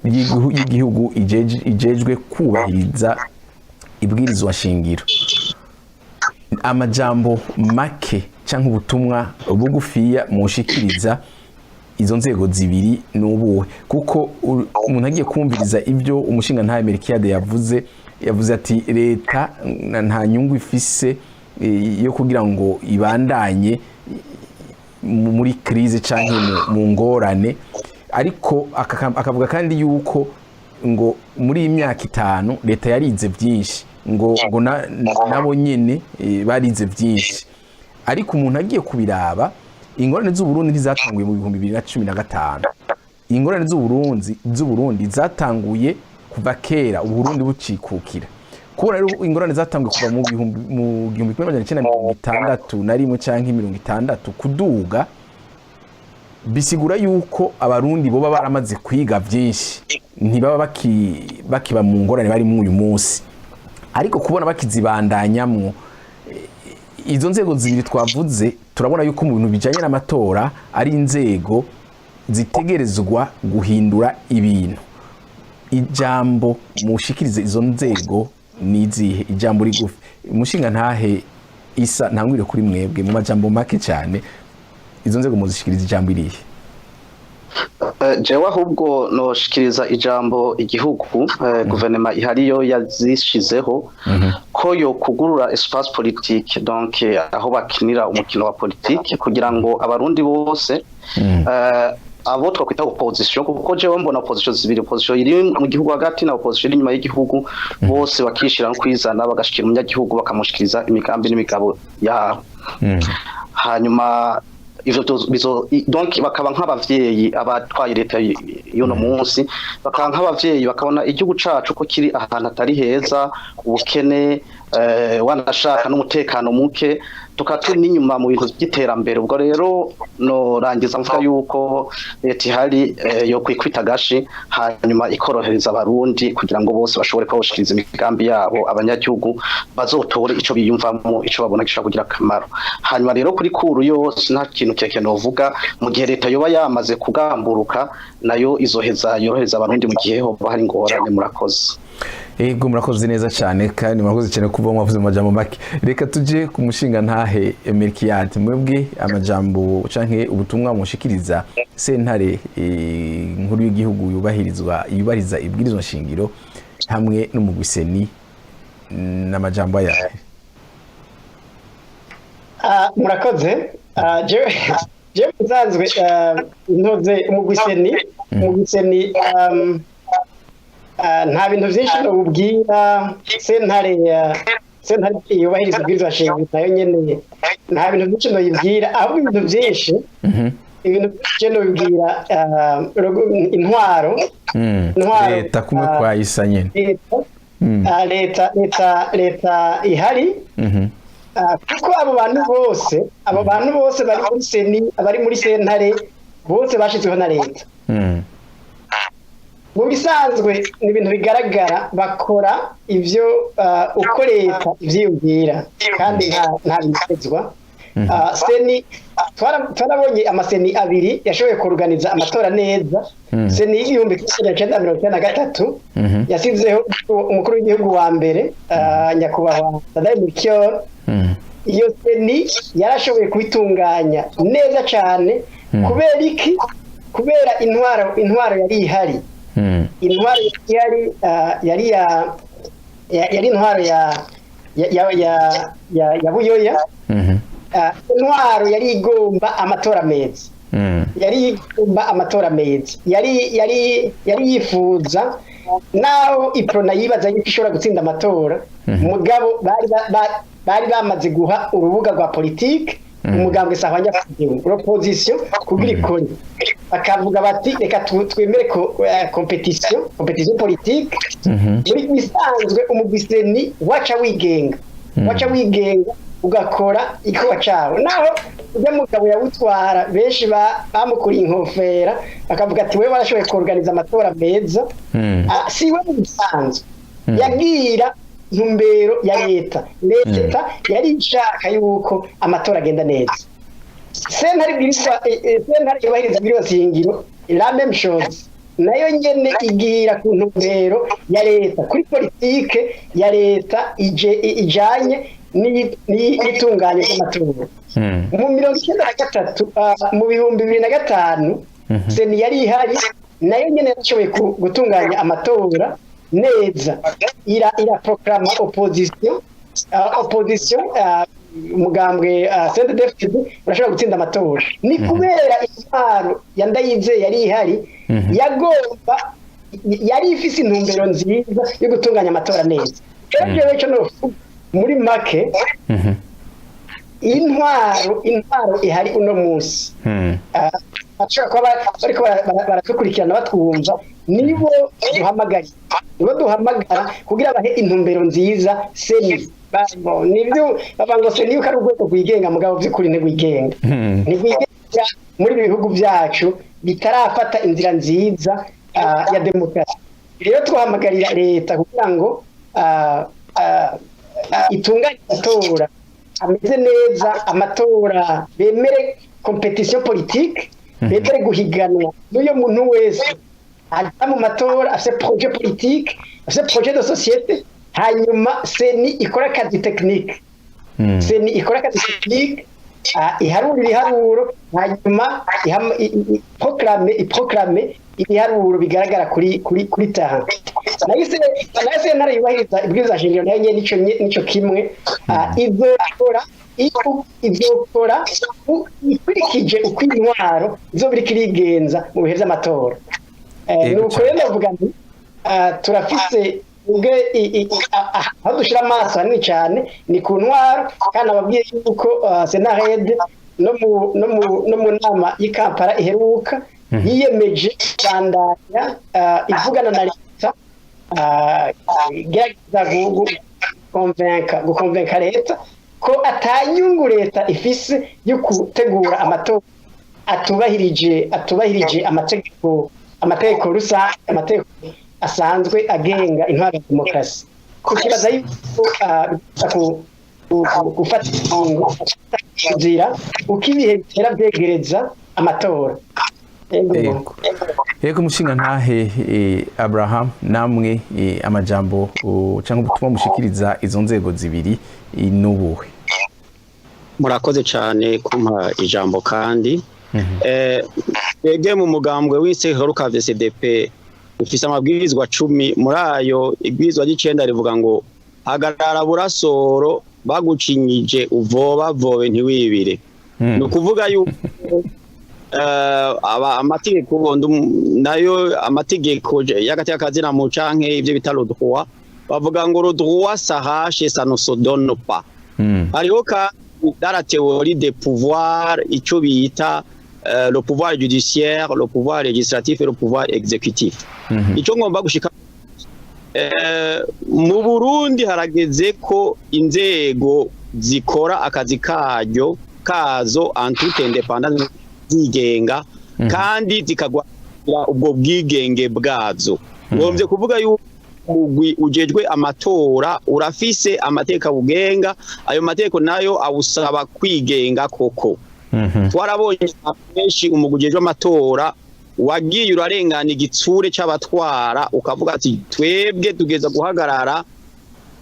y'igihugu ijejwe kubahiriza ibwirizwa shingiro. Amajambo make canke ubutumwa bugufiya mwoshikiriza. Izo nzego zibiri ni ubuhe? Kuko umuntu agiye kumviriza ibyo umushinga ntahe Melchiade yavuze, yavuze ati leta nta nyungu ifise yo kugira ngo ibandanye muri crise canke mu ngorane, ariko akavuga kandi yuko ngo muri iyi myaka 5 leta yarize byinshi, ngo nabo nyene barize byinshi. Ariko umuntu agiye kubiraba, ingorane z'Uburundi ntizatanguye mu 2015. Ingorane z'Uburundi zatanguye kuva kera Uburundi bucikukira. Kubona rero ingorane zatanguye kuva mu 1961 canke 60 kuduga, bisigura yuko Abarundi boba baramaze kwiga byinshi, ntibaba bakiba mu ngorane barimo uyu munsi. Ariko kubona bakizibandanyamwo, izo nzego zibiri twavuze, turabona yuko mu bintu bijanye n'amatora ari inzego zitegerezwa guhindura ibintu. Ijambo mushikirize izo nzego ni izihe? Ijambo rigufi. Umushinga ntahe Isa, ntangwire kuri mwebwe, mu majambo make cyane, izo nzego muzishikiriza ijambo irihe? Jewe ahubwo noshikiriza ijambo igihugu, guverinoma ihariyo yazishizeho, ko yo kugurura espace politique, donc aho bakinira umukino wa politique, kugira ngo Abarundi bose, abo twakwita opposition, kuko jewe mbona opposition zibiri, opposition iri mu gihugu hagati na opposition iri inyuma y'igihugu, bose bakishira no kwizana, bagashikira umunyagihugu, bakamushikiriza imigambi n'imigabo yabo. Hanyuma ivyo donc bakaba nk'abavyeyi, abatwaye leta y'uno munsi bakaba nk'abavyeyi, bakabona igihugu cacu ko kiri ahantu atari heza, ubukene, wanashaka n'umutekano muke, tukaba turi n'inyuma mu bintu by'iterambere. Ubwo rero norangiza mvuga yuko leta ihari yo kwikwita agashi, hanyuma ikorohereza Abarundi kugira ngo bose bashobore kuba imigambi yabo, abanyagihugu bazotore ico biyumvamo, ico babona gishobora kugira akamaro. Hanyuma rero kuri cour yose nta kintu kirekire novuga. Mu gihe leta yoba yamaze kugamburuka, nayo izoheza yorohereza Abarundi mu gihe hoba hari ingorane. Murakoze. Ego, murakoze neza cyane, kandi murakoze cyane kuba mwavuze mu majambo make. Reka tuje ku mushinga ntahe Melchiade. Mwebwe amajambo canke ubutumwa mushikiriza sentare nkuru y'igihugu yubahiriza ibwirizwa nshingiro hamwe n'umugwi CENI n'amajambo ayahe? Ah, murakoze. Ah, jewe nsanzwe ntoze umugwi CENI, nta bintu byinshi nobubwira. Sentare yubahiriza ibwirizwa nshingiro nayo nyene nta bintu byinshi noyibwira, ahubwo ibintu byinshi nobibwira intwaro. Intwaro, leta kumwe kwa Isa nyene. Leta, leta ihari. Kuko abo bantu bose bari muri CENI, abari muri sentare bose bashizweho na leta. Mu bisanzwe ni ibintu bigaragara, bakora ivyo uko leta ivyiyumvira, kandi nta binezwa. CENI twarabonye ama CENI abiri yashoboye kuruganiza amatora neza. CENI y'1993 yasizeho umukuru w'igihugu wa mbere, nyakubahwa Ndadaye Melchior. Iyo CENI yarashoboye kubitunganya neza cyane. Kubera iki? Kubera intwaro yari ihari. Intwaro yari ihari yari yari intwaro ya Buyoya. Intwaro yari igomba amatora meza, yari igomba amatora meza, yari yifuza, naho Uprona yibaza yuko ishobora gutsinda amatora, mugabo bari bamaze guha urubuga rwa politike umugambwe Sahwanya, l'opposition, kugira ikore. Bakavuga bati reka twemere ko compétition politique. Muri bisanzwe umugwi CENI waca wigenga ugakora igikorwa cawo, naho ujya mugabo yawutwara benshi bamukuriye inkofera, bakavuga ati wewe warashoboye kuorganiza amatora meza. Si we, mu bisanzwe yagira ntumbero ya leta. Leta yari ishaka yuko amatora agenda neza. Sentare yubahiriza ibwirizwa shingiro, la même chose, nayo nyene igira ku ntumbero ya leta, kuri politike ya leta ijanye n'itunganya ry'amatora. Mu 93, mu 2005. CENI yari ihari nayo nyene yarashoboye gutunganya amatora neza, ira proclama opposition, umugambwe CNDD-FDD urashobora gutsinda amatora. Ni kubera intwaro ya Ndayizeye yari ihari, yagomba, yari ifise intumbero nziza yo gutunganya amatora neza. Rero jewe ico novuga muri make, intwaro ihari uno munsi, bashobora kuba bariko baradukurikirana batwumva, nibo duhamagara, nibo duhamagara kugira bahe intumbero nziza CENI. Nibyo bavuga ngo CENI yuko ari urwego rwigenga, mugabo by'ukuri ntirwigenga, ntirwigenga muri ibi bihugu byacu bitarafata inzira nziza ya demokarasi. Rero twahamagarira leta kugira ngo itunganye amatora ameze neza, amatora bemere compétition politique, bemere guhiganwa n'uyo muntu wese aza mu matora afise projet politique, afise projet de société. Hanyuma CENI ikora akazi technique, CENI ikora akazi technique, iharura ibiharuro, hanyuma iproclame ibiharuro bigaragara kuri terrain. Nayo sentare yubahiriza ibwirizwa shingiro nayo nyene nico kimwe, izokora ikurikije uko intwaro izoba iriko irigenza mu bihe vy'amatora. Nuko rero ndavuga nti turafise ubwe aho dushira amaso hanini cyane ni ku ntwaro. Kandi ababwiye yuko Senarede no mu nama y'i Kampala iheruka yiyemeje kubandanya ivugana na leta, igerageza gukonvenka leta ko atanyungu leta ifise yo gutegura amatora atubahirije amategeko rusange, amategeko asanzwe agenga intwaro ya demokarasi. Tukibaza yuko biza gufata ingingo inzira uko ibihe bitera vyegereza amatora. Yego. Yego, mushinga ntahe Abraham, namwe amajambo cyangwa ubutumwa mushikiriza izo nzego zibiri n'ubuhe? Murakoze cyane kumpa ijambo. Kandi twebwe mu mugambwe w'Iseheruka VCDP ufise amabwirizwa 10. Muri ayo, ibwirizwa ry'icenda rivuga ngo: "Hagarara burasoro, bagucinyije uvoba vobe ntiwibire." Ni ukuvuga yuko amategeko nayo, amategeko y'agateka kazina mu canke ivyo bita le droit, bavuga ngo: "Le droit s'arrache, ça ne se donne pas." Hariho kandi dans la théorie des pouvoirs ico bita le pouvoir judiciaire, le pouvoir législatif et le pouvoir exécutif. Ico ngomba gushika, mu Burundi harageze ko inzego zikora akazi karyo kazo en toute indépendance, zigenga, kandi zikagwanira ubwo bwigenge bwazo. Ngombye kuvuga yuko umugwi ujejwe amatora urafise amateka bugenga, ayo mateko nayo awusaba kwigenga koko. Twarabonye benshi umugwi ujejwe amatora wagiye urarengana igitsure c'abatwara, ukavuga ati: "Twebwe tugeza guhagarara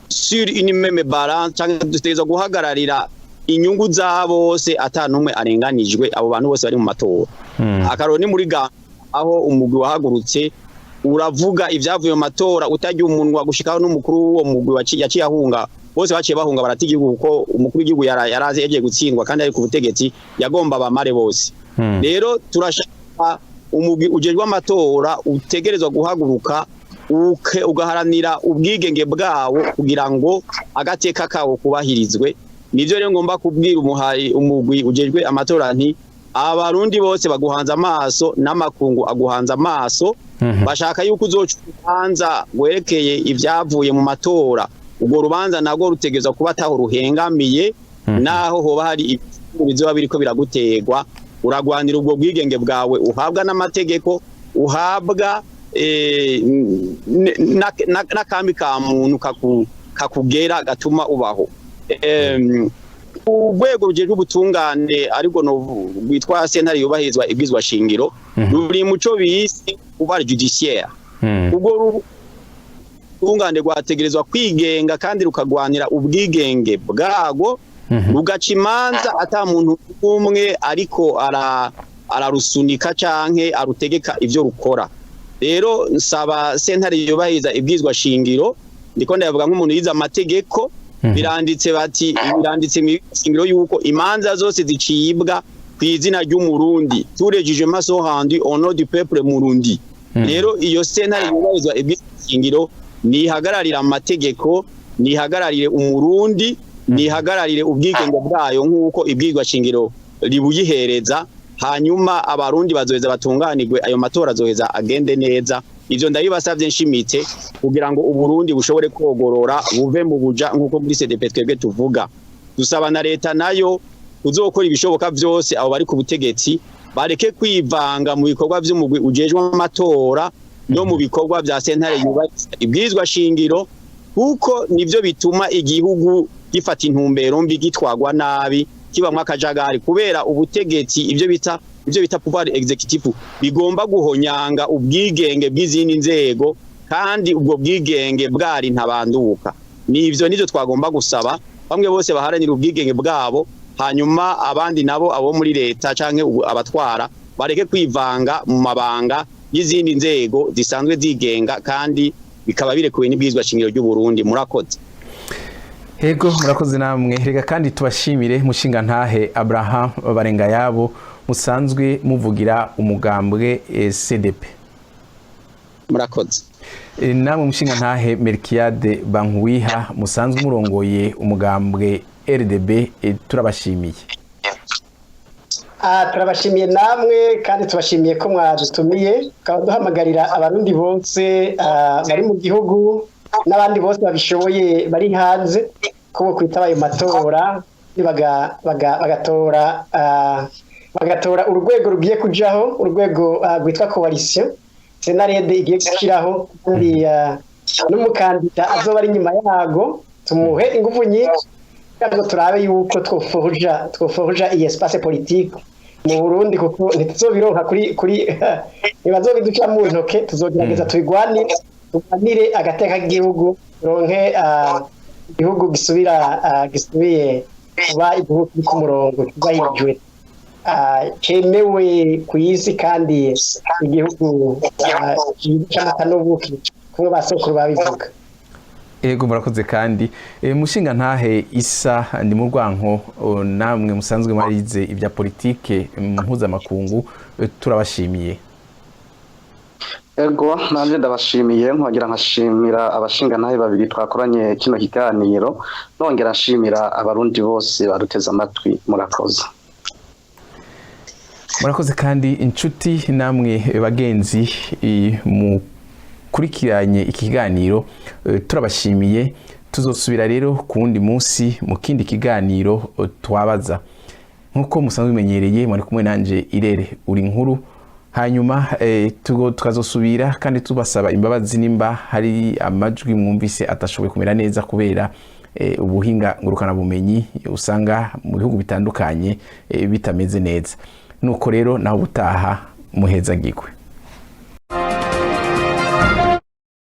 sur une même balance, canke dutegerezwa guhagararira inyungu za bose ata n'umwe arenganijwe, abo bantu bose bari mu matora." Akaroro ni muri Gambia, aho umugwi wahagurutse uravuga ivyavuye mu matora utarya umunwa, gushikaho n'umukuru w'uwo mugwi yaciye ahunga. Bose baciye bahunga, barata igihugu, kuko umukuru w'igihugu yarazi yagiye gutsindwa kandi ari ku butegetsi, yagomba bamare bose. Rero turashaka umugwi ujejwe amatora utegerezwa guhaguruka ugaharanira ubwigenge bwawo kugira ngo agateka kawo kubahirizwe. Nivyo rero ngomba kubwira umuhayi umugwi ujejwe amatora nti: abarundi bose baguhanze amaso, n'amakungu aguhanze amaso, bashaka yuko uzoca urubanza rwerekeye ivyavuye mu matora. Urwo rubanza narwo rutegerezwa kuba ataho ruhengamiye, naho hoba hari ibintu bizoba biriko biraguterwa. Uragwanira ubwo bwigenge bwawe uhabwa n'amategeko, uhabwa n'akambi ka muntu kakugera gatuma ubaho. Urwego rujejwe ubutungane, ariko no rwitwa sentare yubahirizwa ibwirizwa shingiro, ruri muco bise pouvoir judiciaire. Ubwo rutungane rwategerezwa kwigenga kandi rukagwanira ubwigenge bwarwo, rugaca imanza ata muntu umwe ariko ara ararusunika canke arutegeka ivyo rukora. Rero nsaba sentare yubahiriza ibwizwa shingiro, ndiko ndavuga nk'umuntu yize amategeko, biranditse bati biranditse mu shingiro yuko imanza zose zicibwa ku izina ry'Umurundi, tous les jugements sont rendus au nom du peuple murundi. Rero iyo sentare yubahiriza ibwizwa shingiro nihagararira amategeko, nihagararire Umurundi, nihagararire ubwigenge bwayo nk'uko ibwirwa shingiro ribuyihereza. Hanyuma Abarundi bazoheza batunganirwe, ayo matora azoheza agende neza. Ivyo ndabibasavye nshimitse kugira ngo Uburundi bushobore kogorora, buve mu buja nk'uko muri CDP twebwe tuvuga. Dusaba na leta nayo kuzokora ibishoboka vyose, abo bari ku butegetsi bareke kwivanga mu bikorwa vy'umugwi ujejwe amatora no mu bikorwa vya sentare yubahiriza ibwirizwa shingiro, kuko nivyo bituma igihugu gifata intumbero mbi, gitwagwa nabi, kibamwo akajagari, kubera ubutegetsi, ivyo bita pouvoir exécutif, bigomba guhonyanga ubwigenge bw'izindi nzego, kandi ubwo bwigenge bwari ntabanduka. Nivyo nivyo twagomba gusaba bamwe bose baharanira ubwigenge bwabo, hanyuma abandi nabo, abo muri leta canke abatwara, bareke kwivanga mu mabanga y'izindi nzego zisanzwe zigenga kandi bikaba birekuwe n'ibwirizwa shingiro ry'u Burundi. Murakoze. Hego, murakoze namwe. Reka kandi tubashimire, mushinga ntahe Abraham Barengayabo, musanzwe muvugira umugambwe CDP. Murakoze. Namwe mushinga ntahe Melchiade Bankuwiha, musanzwe murongoye umugambwe RDB, turabashimiye. Turabashimiye namwe, kandi tubashimiye ko mwadutumiye, tukaba duhamagarira Abarundi bose bari mu gihugu n'abandi bose babishoboye bari hanze ko bo kwitaba ayo matora, bagatora urwego rugiye kujaho, urwego rwitwa coalition CNARED igiye gushyiraho, kandi n'umukandida azoba ari inyuma yago tumuhe ingufu nyinshi kugira ngo turabe yuko twoforja iyi espace politique mu Burundi, kuko ntituzobironka kuri ntibazobiduca mu ntoke. Tuzogerageza tubigwanire, turwanire agateka k'igihugu, turonke igihugu gisubira gisubiye kuba igihugu kiri ku murongo, cyubahirijwe, cemewe ku isi, kandi igihugu c'amata n'ubuki kumwe ba sokuru babivuga. Ego, murakoze. Kandi mushinga ntahe Isa ndi mu rwanko, namwe musanzwe mwarize ibya politike mpuzamakungu, turabashimiye. Ego, nanje ndabashimiye, nkongera nkashimira abashingantahe babiri twakoranye kino kiganiro, nongera nshimira Abarundi bose baduteze amatwi. Murakoze. Murakoze. Kandi inshuti namwe bagenzi mukurikiranye iki kiganiro, turabashimiye. Tuzosubira rero ku wundi munsi mu kindi kiganiro twabaza. Nk'uko musanzwe bimenyereye, mwari kumwe nanje Irere uri nkuru. Hanyuma tukazosubira, kandi tubasaba imbabazi nimba hari amajwi mwumvise atashoboye kumera neza kubera ubuhinga ngurukanabumenyi usanga mu bihugu bitandukanye bitameze neza. Nuko rero naho ubutaha, muhezagirwe.